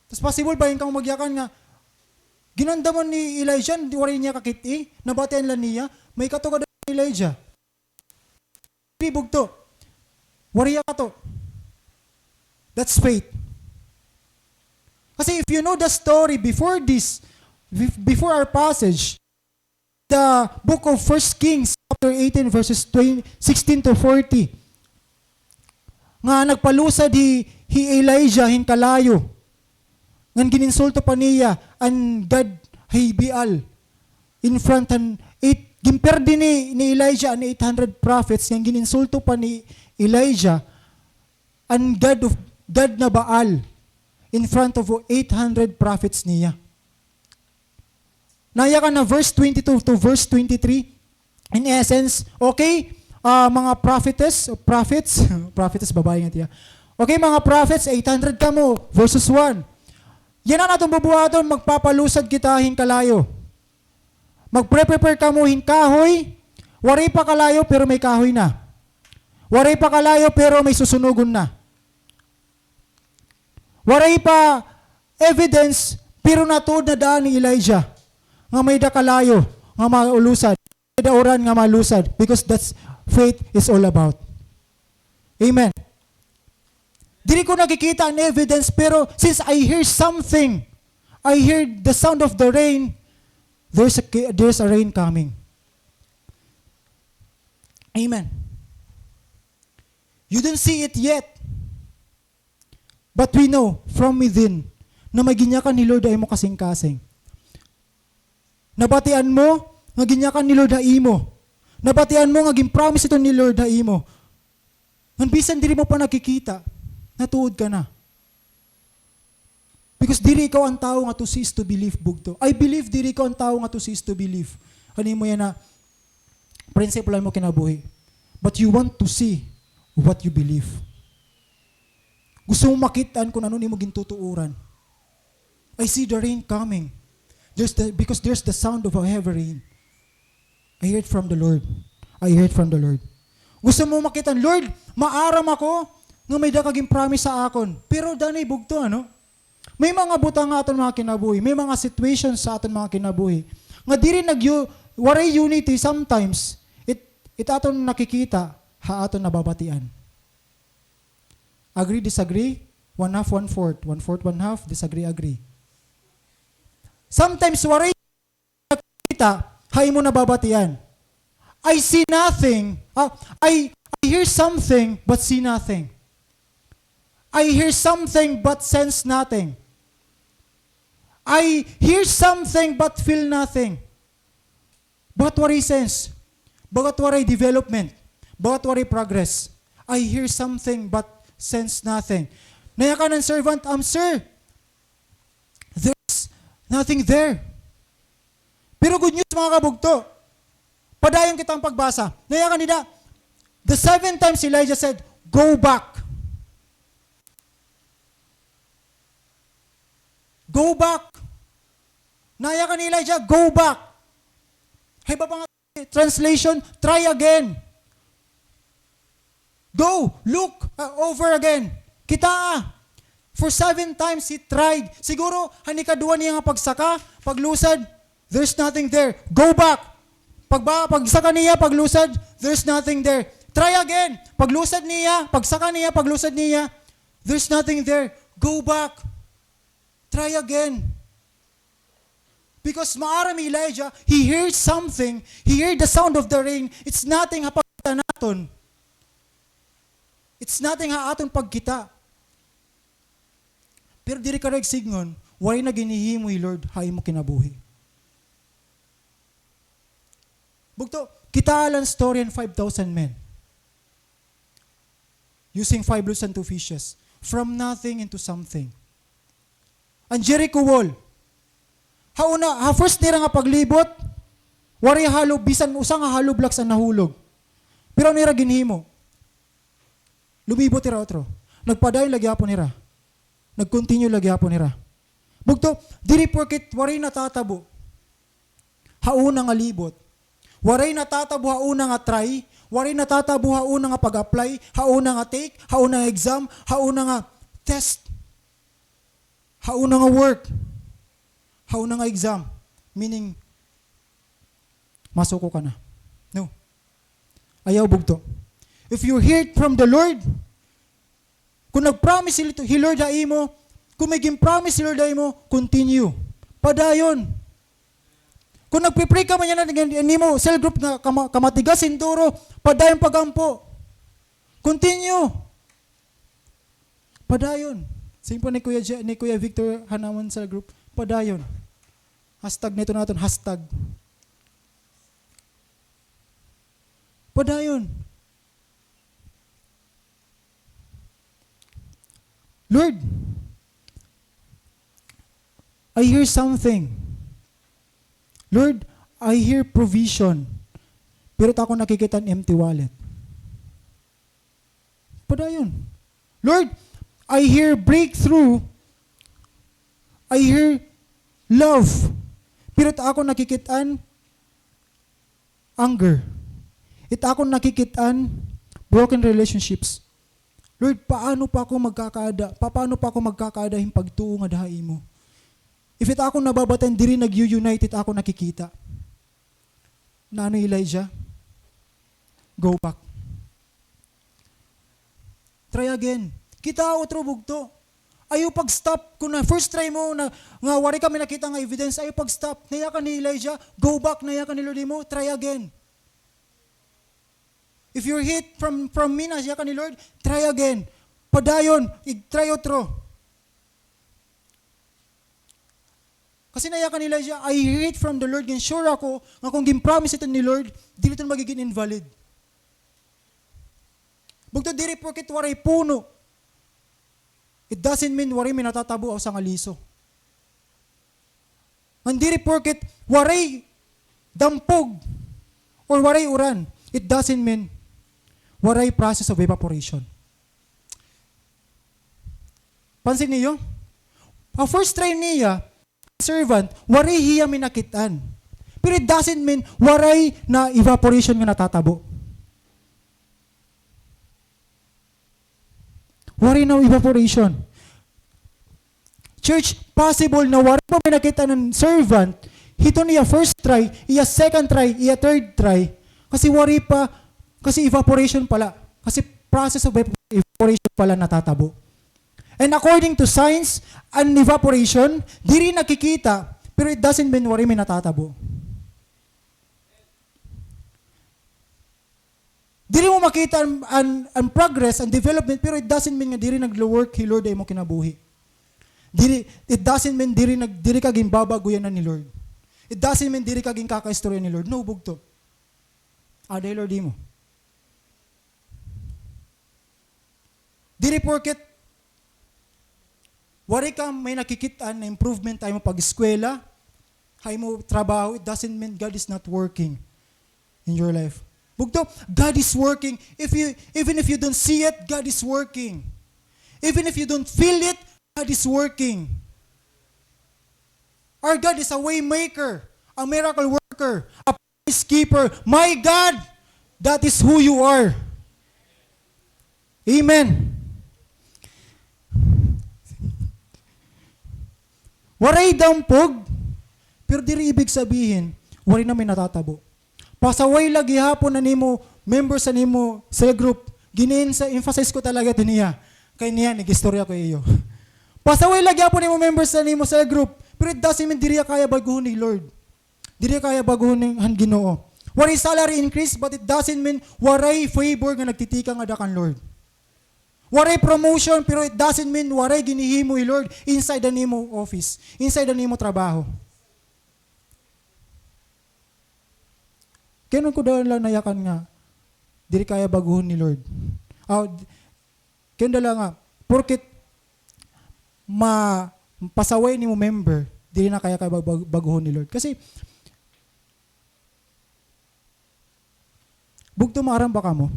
Tas possible ba hin kamo magyakan nga, ginandaman ni Elijah, waray niya kakit-i, nabatian la niya, may katugad ni Elijah. Diri, bugto. Waray hiya kato. That's faith. Kasi if you know the story before this, bef-, before our passage, the book of First Kings, chapter eighteen, verses twenty, sixteen to forty, nga nagpalusad hi, hi Elijah hin kalayo, ngan gininsulto pa niya an god hi Baal in front han eight, ginperdi ni, ni Elijah an eight hundred prophets, ngan gininsulto pa ni Elijah an god of, god na Baal in front of eight hundred prophets niya. Nayakan na verse twenty-two to verse twenty-three. In essence, okay, ah, mga prophetess, prophets, prophetess, babae nga tiya. Okay, mga prophets, eight hundred kamo, versus one. Yana an aton bubuhaton, magpapalusad kita hin kalayo. Magpre-prepare kamo hin kahoy, waray pa kalayo, pero may kahoy na. Waray pa kalayo, pero may susunugon na. Waray pa evidence, pero natuod na daan ni Elijah nga may-ada kalayo nga malusad, may-ada uran nga malusad, because that's faith is all about. Amen. Diri ko nakikita an evidence, pero since I hear something, I hear the sound of the rain, there's a, there's a rain coming. Amen. You don't see it yet. But we know from within na may ginyakan ni Lord ha imo kasingkasing. Nabatian mo nga ginyakan ni Lord ha imo. Nabatian mo nga gin-promise ito ni Lord ha imo. Ngan bisan diri mo pa nakikita, natuod ka na. Because diri ikaw an tawo nga to see is to believe, bugto. I believe diri ikaw an tawo nga to see is to believe. Ano mo yana, prinsipyo han imo kinabuhi. But you want to see what you believe. Gusto mo makit-an kun ano an imo gintutuoran. I see the rain coming. There's the, because there's the sound of a heavy rain. I heard from the Lord. I heard from the Lord. Gusto mo makit-an, Lord, maaram ako nga may-ada ka gin-promise ha akon. Pero danay bugto, ano? May mga butang ha aton mga kinabuhi, may mga situations sa aton mga kinabuhi nga diri nag-, waray unity sometimes. It, it aton nakikita ha aton nababatian. Agree, disagree, one half, one fourth, one fourth, one half, disagree, agree. Sometimes waray nakita ha imo nababatian. I see nothing. Ah, I, I hear something but see nothing. I hear something but sense nothing. I hear something but feel nothing. Bagat waray sense. Bagat waray development. Bagat waray progress. I hear something but sense nothing. Nayakan an servant, um, sir, there's nothing there. Pero good news, mga kabugto. Padayon kita an pagbasa. Nayakan nila, the seven times Elijah said, "Go back. Go back." Nayakan ni Elijah, "Go back." Hay ba pa nga translation, "Try again. Go, look, uh, over again. Kitaa." For seven times he tried. Siguro, han ikaduha niya nga pagsaka, paglusad, there's nothing there. Go back. Pagba-, pagsaka niya, paglusad, there's nothing there. Try again. Paglusad niya, pagsaka niya, paglusad niya, there's nothing there. Go back. Try again. Because maaram hi Elijah, he heard something, he heard the sound of the rain. It's nothing ha pagkita naton. It's nothing ha aton pagkita. Pero diri ka ra igsidngon, waray na ginhihimo hi Lord ha imo kinabuhi. Bugto, kitaa la an story han five thousand men. Using five loaves and two fishes. From nothing into something. An Jericho wall. Ha una, ha first nira nga paglibot, waray hollow, bisan usa nga hollow blocks an nahulog. Pero ano ira ginhimo? Lumibot ira utro. Nagpadayon la gihapon ira. Nag-continue la gihapon ira. Bugto, diri porket waray natatabo ha una nga libot. Waray natatabo ha una nga try. Waray natatabo ha una nga pag-apply. Ha una nga take. Ha una nga exam. Ha una nga test. Ha una nga work. Ha una nga exam. Meaning, masuko ka na. No. Ayaw bugto. If you hear it from the Lord, Kon nag-promise hi, hi Lord ha imo, kon may gin-promise hi Lord ha imo, continue. Padayon. Kon nagpi-pray ka man yana, nimo cell group nga kama-, kamatigas hin duro, padayon pag-ampo. Continue. Padayon. Same po ni Kuya Je-, ni Kuya Victor han amon cell group. Padayon. Hashtag nito naton, hashtag. Padayon. Lord, I hear something. Lord, I hear provision. Pero it akon nakikita an empty wallet. Padayon. Lord, I hear breakthrough. I hear love. Pero it akon nakikit-an anger. It akon nakikit-an broken relationships. Lord, paano pa ako magkakaada? Papaano pa ako magkakaada hin pagtuo ngada ha imo? If it akon nababatian diri nag-u-unite it akon nakikita. Naano hi Elijah? Go back. Try again. Kitaa utro bugto. Ayaw pag-stop. Kon na first try mo na, nga waray kami nakita nga evidence, ayaw pag-stop. Nayakan ni Elijah, go back, nayakan ni Lord imo, try again. If you hear it from, from me, nayakan ni Lord, try again. Padayon, ig-try utro. Kasi nayakan ni Elijah, I hear it from the Lord, ngan sure ako nga kon gin-promise ito ni Lord, dili ito magigin invalid. Bugto, diri porket waray puno, it doesn't mean waray may natatabo ha usa nga liso. Ngan diri porket waray dampog or waray uran, it doesn't mean waray process of evaporation. Pansin niyo? An first try niya, servant, waray hiya may nakit-an. Pero it doesn't mean waray na evaporation nga natatabo. Waray na evaporation. Church, possible na waray pa may nakit-an an servant, hiton iya first try, iya second try, iya third try, kasi waray pa, kasi evaporation pala. Kasi process of ev-, evaporation pala natatabo. And according to science, an evaporation, diri nakikita, pero it doesn't mean waray may natatabo. Diri mo makita an, an, an progress, an development, pero it doesn't mean nga diri naglo-work hi Lord ha imo kinabuhi. Diri, it doesn't mean diri nag-, diri ka ginbabaguyanan ni Lord. It doesn't mean diri ka ginkakaistorya ni Lord. No, bugto. Ada hi Lord imo. Diri porket waray ka may nakikit-an na improvement ha imo pag-eskwela, ha imo trabaho, it doesn't mean God is not working in your life. Bugto, God is working. If you, even if you don't see it, God is working. Even if you don't feel it, God is working. Our God is a way maker, a miracle worker, a peacekeeper. My God, that is who you are. Amen. Waray dampog, pero diri ibig sabihin, waray na may natatabo. Pasaway la gihapon an imo members han imo cell group. Gin-, sa-, emphasize ko talaga ito niya. Kay niya, nag-istorya ko iyo. Pasaway la gihapon an imo members han imo cell group. Pero it doesn't mean diri kaya baguhon ni Lord. Diri kaya baguhon ni, han Ginoo. Waray salary increase, but it doesn't mean waray favor nga nagtitikang ada kan Lord. Waray promotion, pero it doesn't mean waray ginhihimo hi Lord inside an imo office, inside an imo trabaho. Kay ano ko dala nayakan nga diri kaya baguhon ni Lord? Ah, d-, kay ano dala nga, porket ma-, pasaway nimo member, diri na kaya, kaya bag-, bag-, baguhon ni Lord. Kasi, bugto, maaram ba kamo?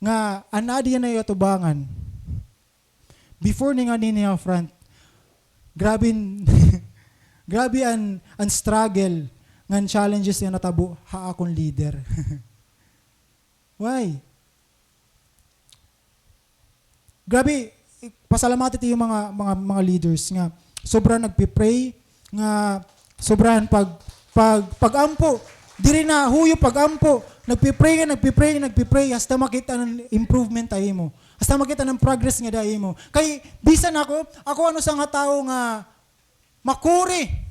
Nga, an adi yana iya atubangan, before ni nganhi niya front, grabe an, grabe an, an struggle ngan challenges nga natabo ha akon leader. Why? Grabe, pasalamati it iyo mga, mga, mga leaders nga sobra nagpi-pray, nga sobra han pag, pag, pag-ampo. Diri na huyo pag-ampo. Nagpi-pray nga, nagpi-pray, nagpi-pray, hasta makita an improvement ha imo. Hasta makita an progress ngada ha imo. Kay, bisan ako, ako an usa nga tawo nga makuri.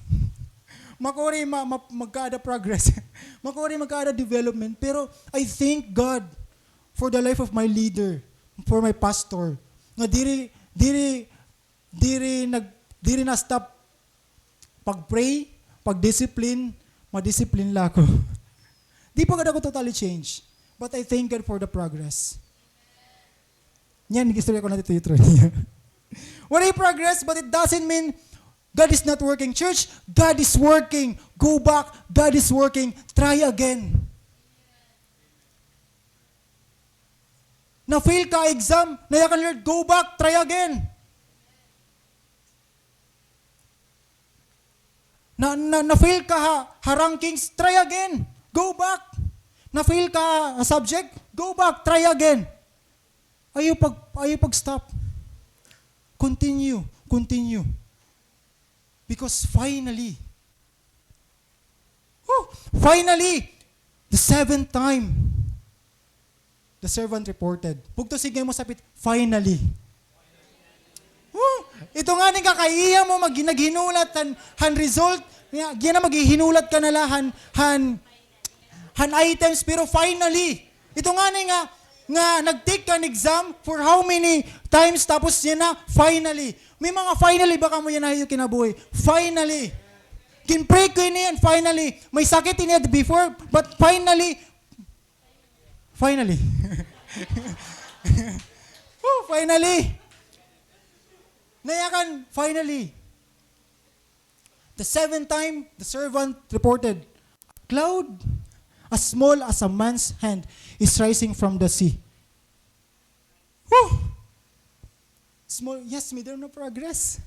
Makuri ma-, ma-, magkaada progress. Makuri magkaada development. Pero I thank God for the life of my leader, for my pastor. Nga diri, diri, diri nag-, diri na-stop pag-pray, pag-discipline, ma-discipline la ako. Di pa gad ako totally change. But I thank God for the progress. Niyan, nag-istorya ko na dito yung true niya. Waray progress, but it doesn't mean God is not working. Church, God is working. Go back. God is working. Try again. Na-fail ka exam, nayakan Lord, go back, try again. Na, na, na-fail ka ha, ha rankings, try again. Go back. Na-fail ka ha subject, go back, try again. Ayaw pag, ayaw pag-stop. Continue, continue. Because finally, oh, finally, the seventh time, the servant reported. Bugto, sige mo sapit, finally. Oh, ito ngani nga kay iya mo mag-, naghinulat han, han result, nga, giya na maghihinulat ka na la han, han, han items, pero finally, ito ngani nga, nga nag-take kan exam for how many times, tapos yana, finally. May mga finally ba kamo yana ha iyo kinabuhi? Finally. Gin-pray ko ini and finally. May sakit ini before, but finally, finally. Oh, finally. Nayakan, finally. The seventh time, the servant reported, "A cloud as small as a man's hand is rising from the sea." Whew! Small, yes, may there no progress.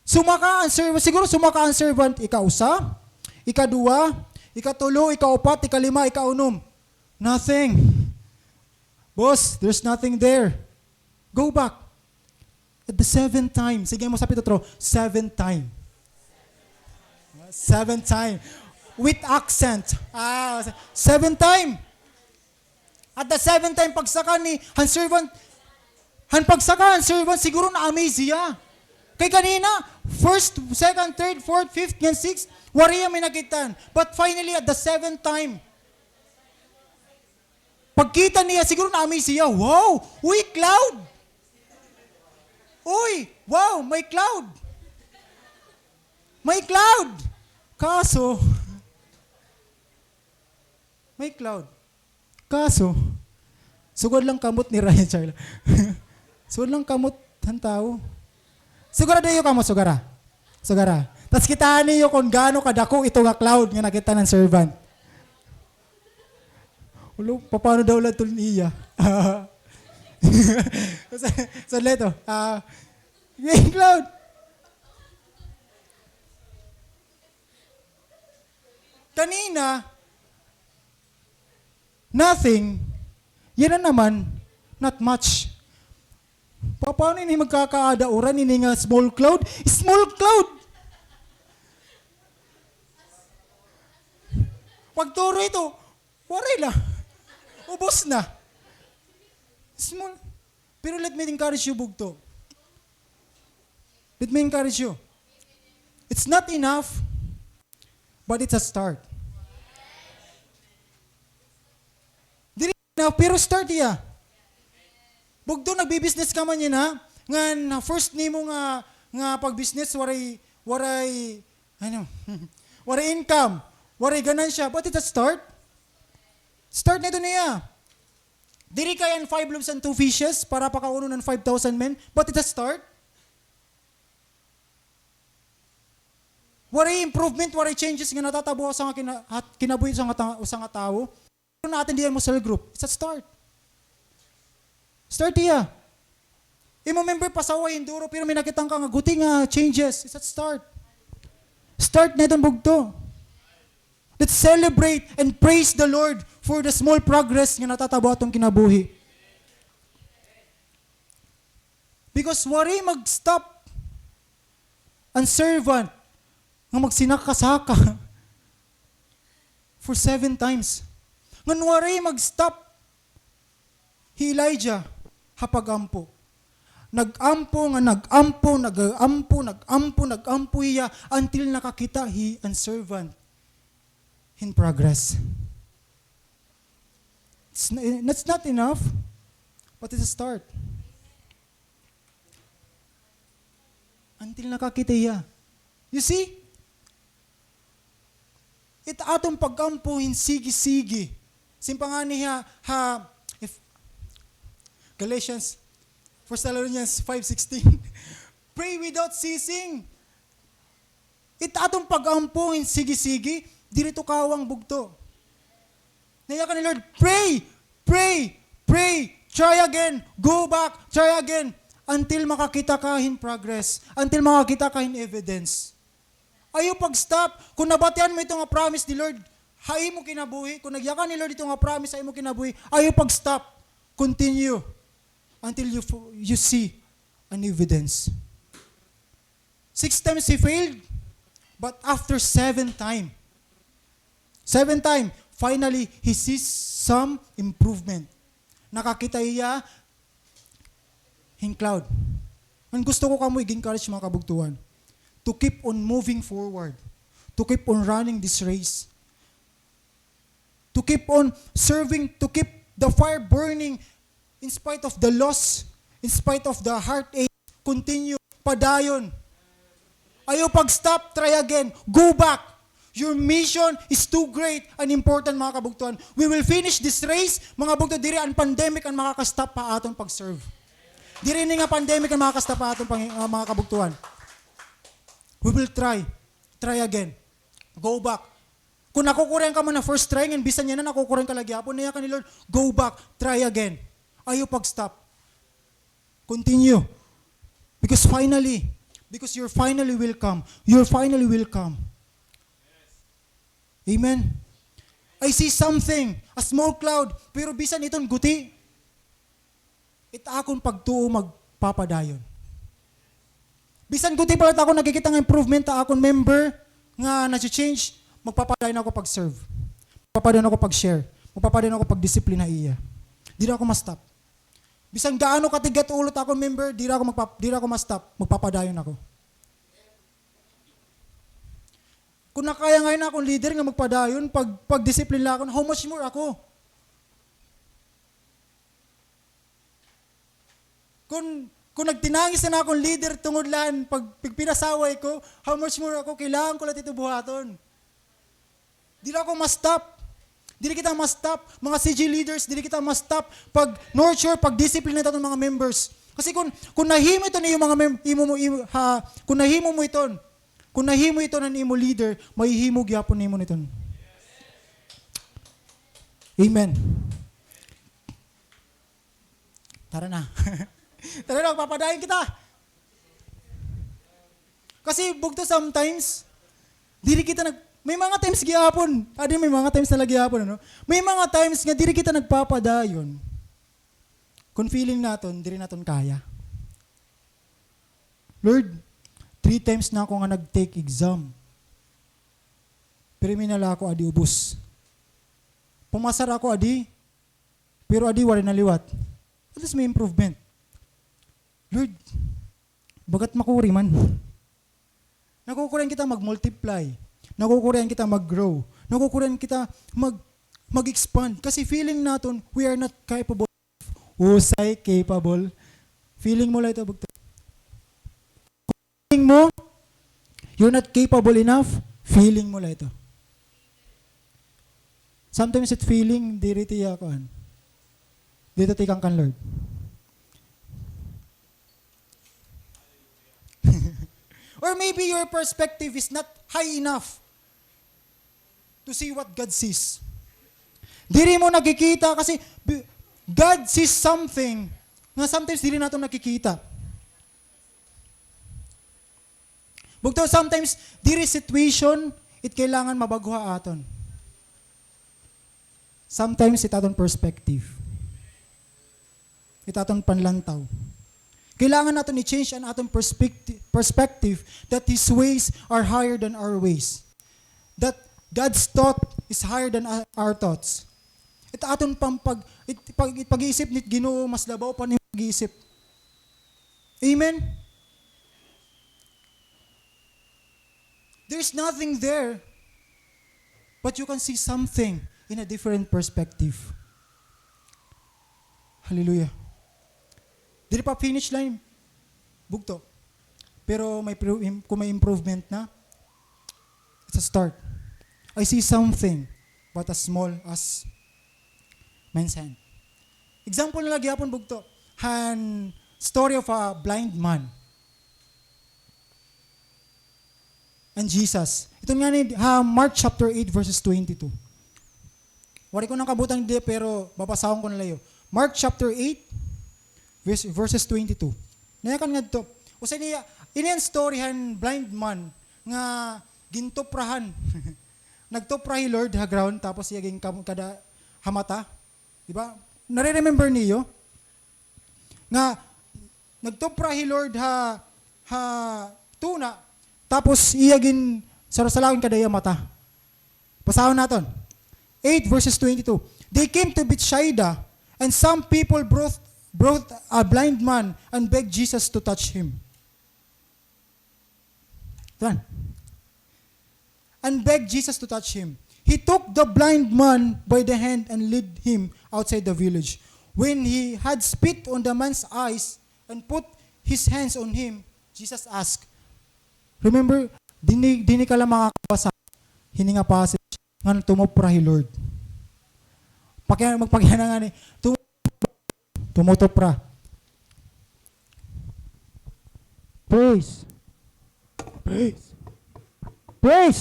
Sumaka an servant, siguro sumaka an servant, ikausa, ikaduha, ikatulo, ikaupat, ikalima, ikaunom. Nothing. Boss, there's nothing there. Go back. At the seventh time. Sige mo sa pitutro. Seventh time. Seventh time. With accent. Ah, seventh time. At the seventh time, pagsaka ni, han servant, han pagsaka han servant, siguro na-amaze hiya. Kay kanina, first, second, third, fourth, fifth, ngan sixth, waray hiya may nakit-an. But finally, at the seventh time, pagkita niya, siguro na-amaze hiya, "Wow! Uy, cloud! Uy, wow, may cloud! May cloud!" Kaso, may cloud. Kaso, sugad la an kamot ni Ryan, char la. Sugad la an kamot han tawo. Sugara dayon kamo, sugara. Sugara. Tas kitahan niyo kon gaano kadako ito nga cloud nga nakit-an han servant. Ulo, paano daw la ito niya? Sa, sa leto, ah, may cloud. Kanina, nothing. Yana naman, not much. Pa-, paano ini magkakaada uran ini nga small cloud? Small cloud! Pagturo ito, waray na. Ubos na. Small. Pero let me encourage you, bugto. Let me encourage you. It's not enough, but it's a start. Diri enough, pero start hiya. Bugto, nagbi-business ka man yana, ngan first nimo nga, nga pag-business, waray, waray, ano, waray income, waray ganansya, but it's a start. Start na ito niya. Diri kay an five loaves and two fishes para pakaunon an five thousand men, but it's a start. Waray improvement, waray changes nga natatabo ha usa nga kina-, hat-, kinabuhi usa nga ta-, usa nga tawo. Pero na-attend hiya mo cell group. It's a start. Start hiya. Imo member pasaway, hinduro, pero may nakit-an ka nga guti nga changes. It's a start. Start na iton bugto. Let's celebrate and praise the Lord for the small progress nga natatabo aton kinabuhi. Because waray mag-stop an servant nga magsinaka-saka for seven times. Ngan waray mag-stop hi Elijah ha pag-ampo. Nag-ampo nga nag-ampo, nag-ampo, nag-ampo, nag-ampo hiya until nakakita hi an servant hin progress. It's n-, it's not enough, but it's a start. Until nakakita hiya. You see? It aton pag-ampo hin sige-sige. Siring pa ngani ha, ha, if, Galatians, First Thessalonians five sixteen. Pray without ceasing. It aton pag-ampo hin sige-sige, diri ito kawang bugto. Nayakan ni Lord, pray, pray, pray, try again, go back, try again, until makakita ka hin progress, until makakita ka hin evidence. Ayaw pag-stop. Kon nabatian mo ito nga promise ni Lord ha imo kinabuhi, kon nagyakan ni Lord ito nga promise ha imo kinabuhi, ayaw pag-stop. Continue until you f-, you see an evidence. Six times he failed, but after seven time, seven time, finally, he sees some improvement. Nakakita hiya hin cloud. Ngan gusto ko kamo ig-encourage, mga kabugtoan, to keep on moving forward, to keep on running this race, to keep on serving, to keep the fire burning in spite of the loss, in spite of the heartache. Continue, padayon. Ayaw pag-stop, try again. Go back. Your mission is too great and important, mga kabugtoan. We will finish this race, mga bugto, diri an pandemic an makaka-stop ha aton pag-serve. Diri ini nga pandemic an makaka-stop ha aton pang-, ah, mga kabugtoan. We will try. Try again. Go back. Kung nakukurian ka man ha first try, ngan bisan yana nakukurian ka la gihapon, nayakan ni Lord, go back, try again. Ayaw pag-stop. Continue. Because finally, because your finally will come. Your finally will come. Amen. I see something, a small cloud, pero bisan iton guti, it akon pagtuo magpapadayon. Bisan guti pa la it akon nakikita nga improvement ha akon member nga nag-change, magpapadayon ako pag-serve. Magpapadayon ako pag-share. Magpapadayon ako pag-discipline ha iya. Diri ako ma-stop. Bisan gaano katigat ulo it akon member, diri ako magpa-, diri ako ma-stop. Magpapadayon ako. Kung nakaya ngay-an ha akon leader nga magpadayon, pag, pag-discipline la ako, how much more ako? Kung, kung nagtinangis na akon leader tungod la han pag-, pagpinasaway ko, how much more ako, kailangan ko la ito buhaton. Diri ako ma-stop. Diri kita ma-stop. Mga C G leaders, diri kita ma-stop pag-nurture, pag-discipline naton mga members. Kasi kung, kung nahimo iton iyo mga mem-, imo mo, imo, ha, kung nahimo mo iton, kung nahimo iton han imo leader, mahihimo gihapon nimo iton. Amen. Tara na. Tara na, magpapadayon kita. Kasi bugto sometimes, diri kita nag-, may mga times gihapon. Adi, may mga times na la gihapon, ano? May mga times nga diri kita nagpapadayon. Kung feeling naton, diri naton kaya. Lord, three times na ako nga nag-take exam. Pero may nala ako adi ubos. Pumasar ako adi, pero adi waray na liwat. At least may improvement. Lord, bagat makuri man. Nakukurian kita mag-multiply. Nakukurian kita mag-grow. Nakukurian kita mag-, mag-expand. Kasi feeling naton, we are not capable. Usay capable. Feeling mo la ito, bugto. Feeling mo, you're not capable enough, feeling mo la ito. Sometimes it feeling, diri tiya kuan. Diri tikang kan Lord. Or maybe your perspective is not high enough to see what God sees. Diri mo nakikita kasi bi-, God sees something nga sometimes diri naton nakikita. Bugto, sometimes, diri situation, it kailangan mabagho ha aton. Sometimes, it aton perspective. It aton panlantaw. Kailangan naton i-change an aton perspecti-, perspective that His ways are higher than our ways. That God's thought is higher than our, our thoughts. It aton pampag-, it pag-, pag-iisip nit Ginoo mas labaw pa nim pag-iisip. Amen? There's nothing there, but you can see something in a different perspective. Hallelujah. Diri pa finish line. Bugto. Pero may pro-, im-, kung may improvement na, it's a start. I see something, but as small as man's hand. Example na la gihapon, bugto, han story of a blind man and Jesus. Ito ngani ha Mark chapter eight verses twenty-two. Waray ko nakabutang didi, pero babasahon ko na la iyo. Mark chapter eight, vers-, verses twenty-two. Nayakan ngadto. Usa niya, ini an story han blind man nga gintuprahan. Nagtupra hi Lord ha ground, tapos iya ginkam-, kada ha mata. Di ba? Nare-remember niyo? Nga, nagtupra hi Lord ha, ha tuna, tapos iya gin-, sarasalagon kada iya mata. Basahon naton. Eight verses twenty-two. They came to Bethsaida, and some people brought, brought a blind man and begged Jesus to touch him. Tuan. And begged Jesus to touch him. He took the blind man by the hand and led him outside the village. When he had spit on the man's eyes and put his hands on him, Jesus asked. Remember, dinhi, dinhi ka la makakabasa hini nga passage ngan tumupra hi Lord. Pakiana-, magpakiana ngani, tu-, tumutupra. Praise. Praise. Praise.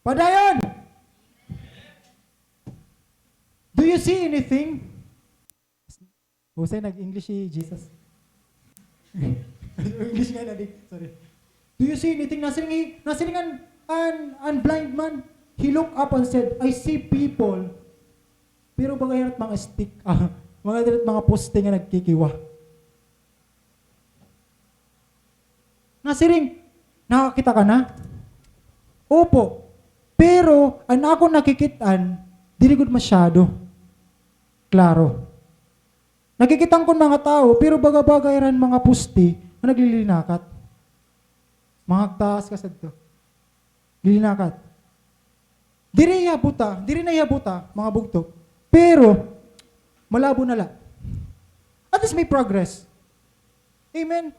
Padayon! Do you see anything? Husay nag-English si Jesus. English nga na di. Sorry. Do you see anything? Nasiring, nasiring an, an, an blind man. He looked up and said, "I see people." Pero baga hira it mga stick. Ah, mga diri it mga poste nga nagkikiwa. Nasiring, "Nakakita ka na?" "Opo. Pero an akon nakikit-an, diri gud masyado klaro. Nakikit-an ko an mga tawo, pero baga-baga hira an mga poste nga naglilinakat." Mga taas ka sadto. Lilinakat. Diri iya buta, diri na iya buta, mga bugto. Pero, malabo na la. At least may progress. Amen?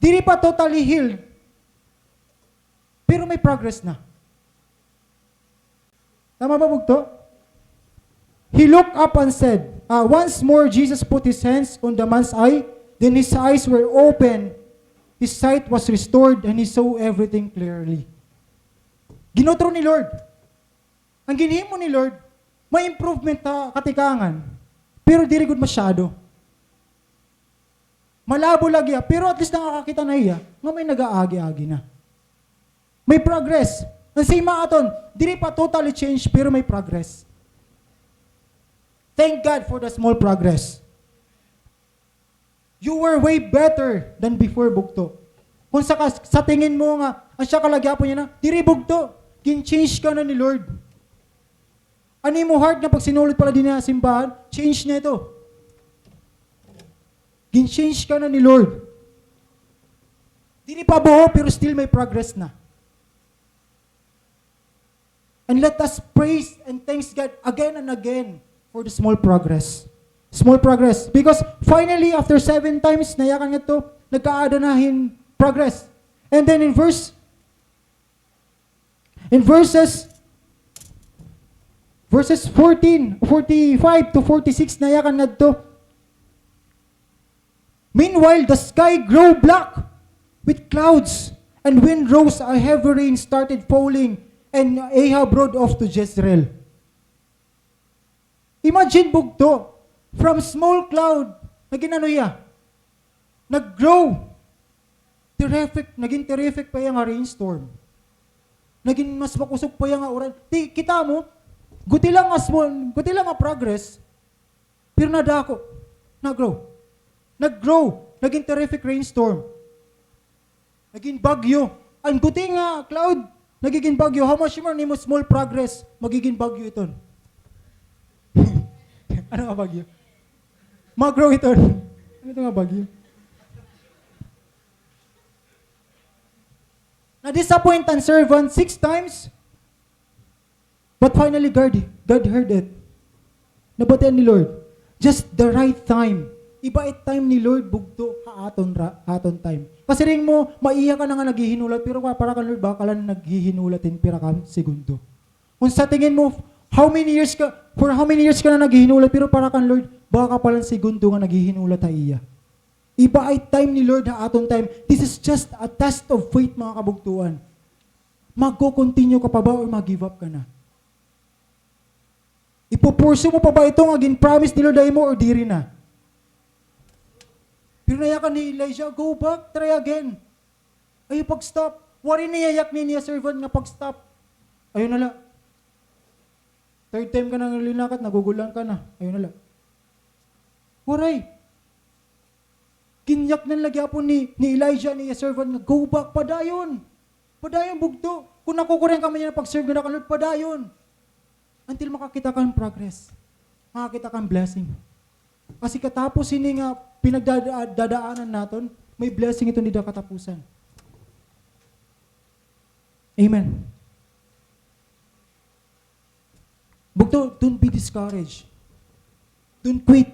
Diri pa totally healed. Pero may progress na. Tama ba, bugto? He looked up and said, uh, once more, Jesus put his hands on the man's eye. Then his eyes were opened. His sight was restored and he saw everything clearly. Ginutro ni Lord. An ginhimo ni Lord, may improvement ha katikangan. Pero diri gud masyado. Malabo la gihap, pero at least nakakakita na hiya nga may nag-aagi-agi na. May progress. An same ha aton, diri pa totally change, pero may progress. Thank God for the small progress. You were way better than before, bugto. Kung sa, sa tingin mo nga, an siya ka la gihapon yana, diri, bugto. Gin-change ka na ni Lord. An imo heart nga pagsinulod pa la dinhi ha simbahan, change na ito. Gin-change ka na ni Lord. Diri pa buho, pero still may progress na. And let us praise and thanks God again and again for the small progress. Small progress. Because finally, after seven times, nayakan ngadto, nagkaada na hin progress. And then in verse, in verses, verses fourteen, forty-five to forty-six, nayakan ngadto, meanwhile, the sky grew black with clouds, and wind rose, a heavy rain started falling, and Ahab rode off to Jezreel. Imagine, bugto, from small cloud, nagin ano hiya? Nag-grow. Terrific, nagin terrific pa hiya nga rainstorm. Nagin mas makusog pa hiya nga uran. Ti, kita mo, guti la nga small, guti la nga progress, pero nadako, nag-grow. Nag-grow. Nagin terrific rainstorm. Nagin bagyo. An guti nga cloud, nagigin bagyo. How much more nimo small progress, magigin bagyo iton. Ano nga bagyo? Mag-grow iton. Ano ito nga bagyo? Na-disappoint an servant six times. But finally, God, God heard it. Nabatian ni Lord. Just the right time. Iba it time ni Lord, bugto, ha aton ra-, ha aton time. Kasiring mo, maiha ka na nga naghihinulat, pero pa-, para kan Lord, baka ka la naghihinulat hin pira ka segundo. Kung sa tingin mo, how many years ka, for how many years ka na naghihinulat, pero para kan Lord, baka pa la segundo nga naghihinulat ha iya. Iba it time ni Lord ha aton time. This is just a test of faith, mga kabugtoan. Magko-continue ka pa ba or mag-give up ka na? Ipupursue mo pa ba ito nga gin-promise ni Lord ha imo or diri na? Pero nayakan ni Elijah, "Go back, try again." Ayaw pag-stop. Waray niya yakni niya servant nga pag-stop. Ayaw na la. Third time ka na nga linakat, nagugulan ka na. Ayaw na la. Waray. Ginyaknan la gihapon ni, ni Elijah an iya servant nga, "Go back, padayon. Padayon, bugto. Kon nakukurian ka man yana pag-serve nga na kan Lord, padayon." Until makakita ka hin progress. Makakita ka hin blessing. Kasi katapos hini nga pinagdada-, dadaanan naton, may blessing iton dida katapusan. Amen. Bugto, don't be discouraged. Don't quit.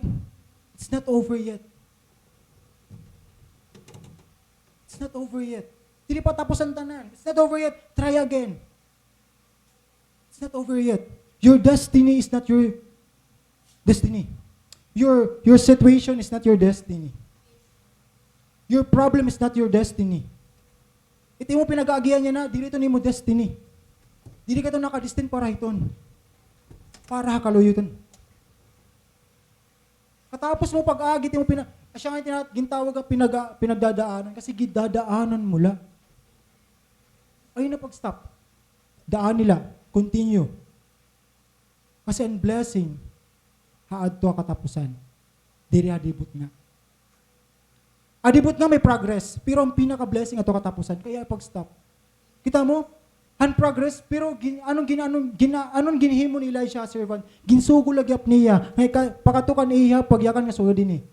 It's not over yet. It's not over yet. Diri pa tapos an tanan. It's not over yet. Try again. It's not over yet. Your destiny is not your destiny. Your, your situation is not your destiny. Your problem is not your destiny. It imo pinag-aagian yana, diri iton imo destiny. Diri ka iton naka-destine para hiton. Para ha kaluyoton. Katapos mo pag-agi, it imo pina-, asya nga tina-, gintawag nga pinag-, pinagdadaanan, kasi gidadaanan mo la. Ayaw na pag-stop. Daani la. Continue. Kasi an blessing, haadto ha katapusan. Diri ha dibot nga. Ha dibot nga may progress, pero an pinaka-blessing adto ha katapusan, kay ayaw pag-stop. Kita mo? Han progress, pero gin-, ano an gin-, ano an gina-, ano an ginhimo ni Elisha ha servant? Ginsugo la gihap niya, nga ika-, pakadto kan Ahab, pagyakan nga sulod ini.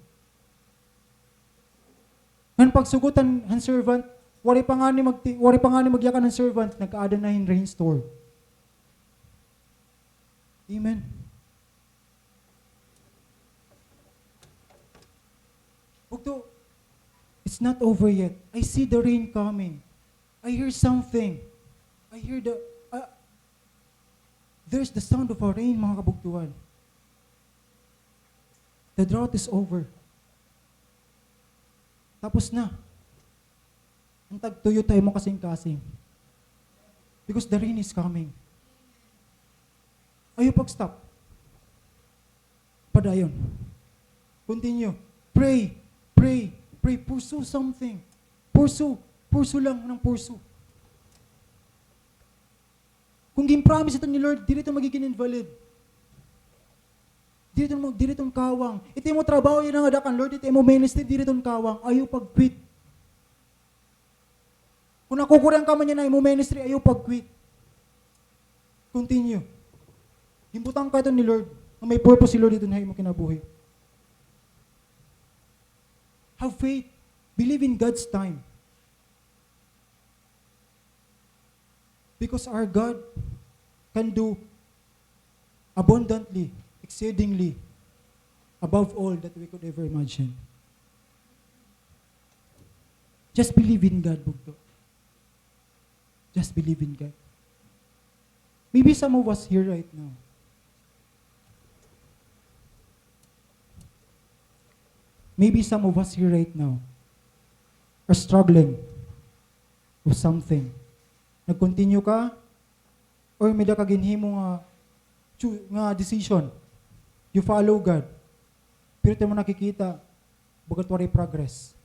Ngan pagsugot han, han servant, waray pa ngani magti-, waray pa ngani magyakan an servant, nagkaada na hin rainstorm. Amen. Bugto, it's not over yet. I see the rain coming. I hear something. I hear the, uh, there's the sound of a rain, mga kabugtuan. The drought is over. Tapos na. An tagtuyot ha imo kasingkasing. Because the rain is coming. Ayaw pag-stop. Padayon. Continue. Pray, pray, pray. Pursue something. Pursue. Pursue lang nang pursue. Kung gin-promise ito ni Lord, diri ito magiging invalid. Diri ito mag-, diri ito kawang. Ito imo trabaho yana nga ada kan Lord, ito imo ministry, diri ito kawang. Ayaw pag-quit. Kung nakukurian ka man yana ha imo ministry, ayaw pag-quit. Continue. Ginbutang ka ito ni Lord, nga may purpose si Lord didto ha imo kinabuhi. Have faith. Believe in God's time. Because our God can do abundantly, exceedingly, above all that we could ever imagine. Just believe in God, bugto. Just believe in God. Maybe some of us here right now, maybe some of us here right now are struggling with something. Nag-continue ka, or may-ada ka ginhimo nga chu-, nga decision. You follow God. Pero it imo nakikita, bug-at waray progress.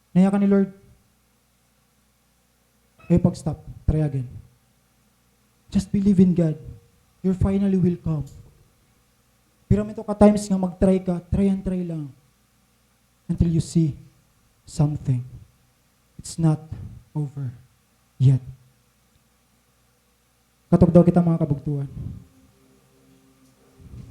Nayakan ni Lord. Ayaw pag-stop. Try again. Just believe in God. Your finally will come. Pero may-ada ka times nga mag-try ka, try and try lang. Until you see something. It's not over yet. Katukdaw kita, mga kabugtuan.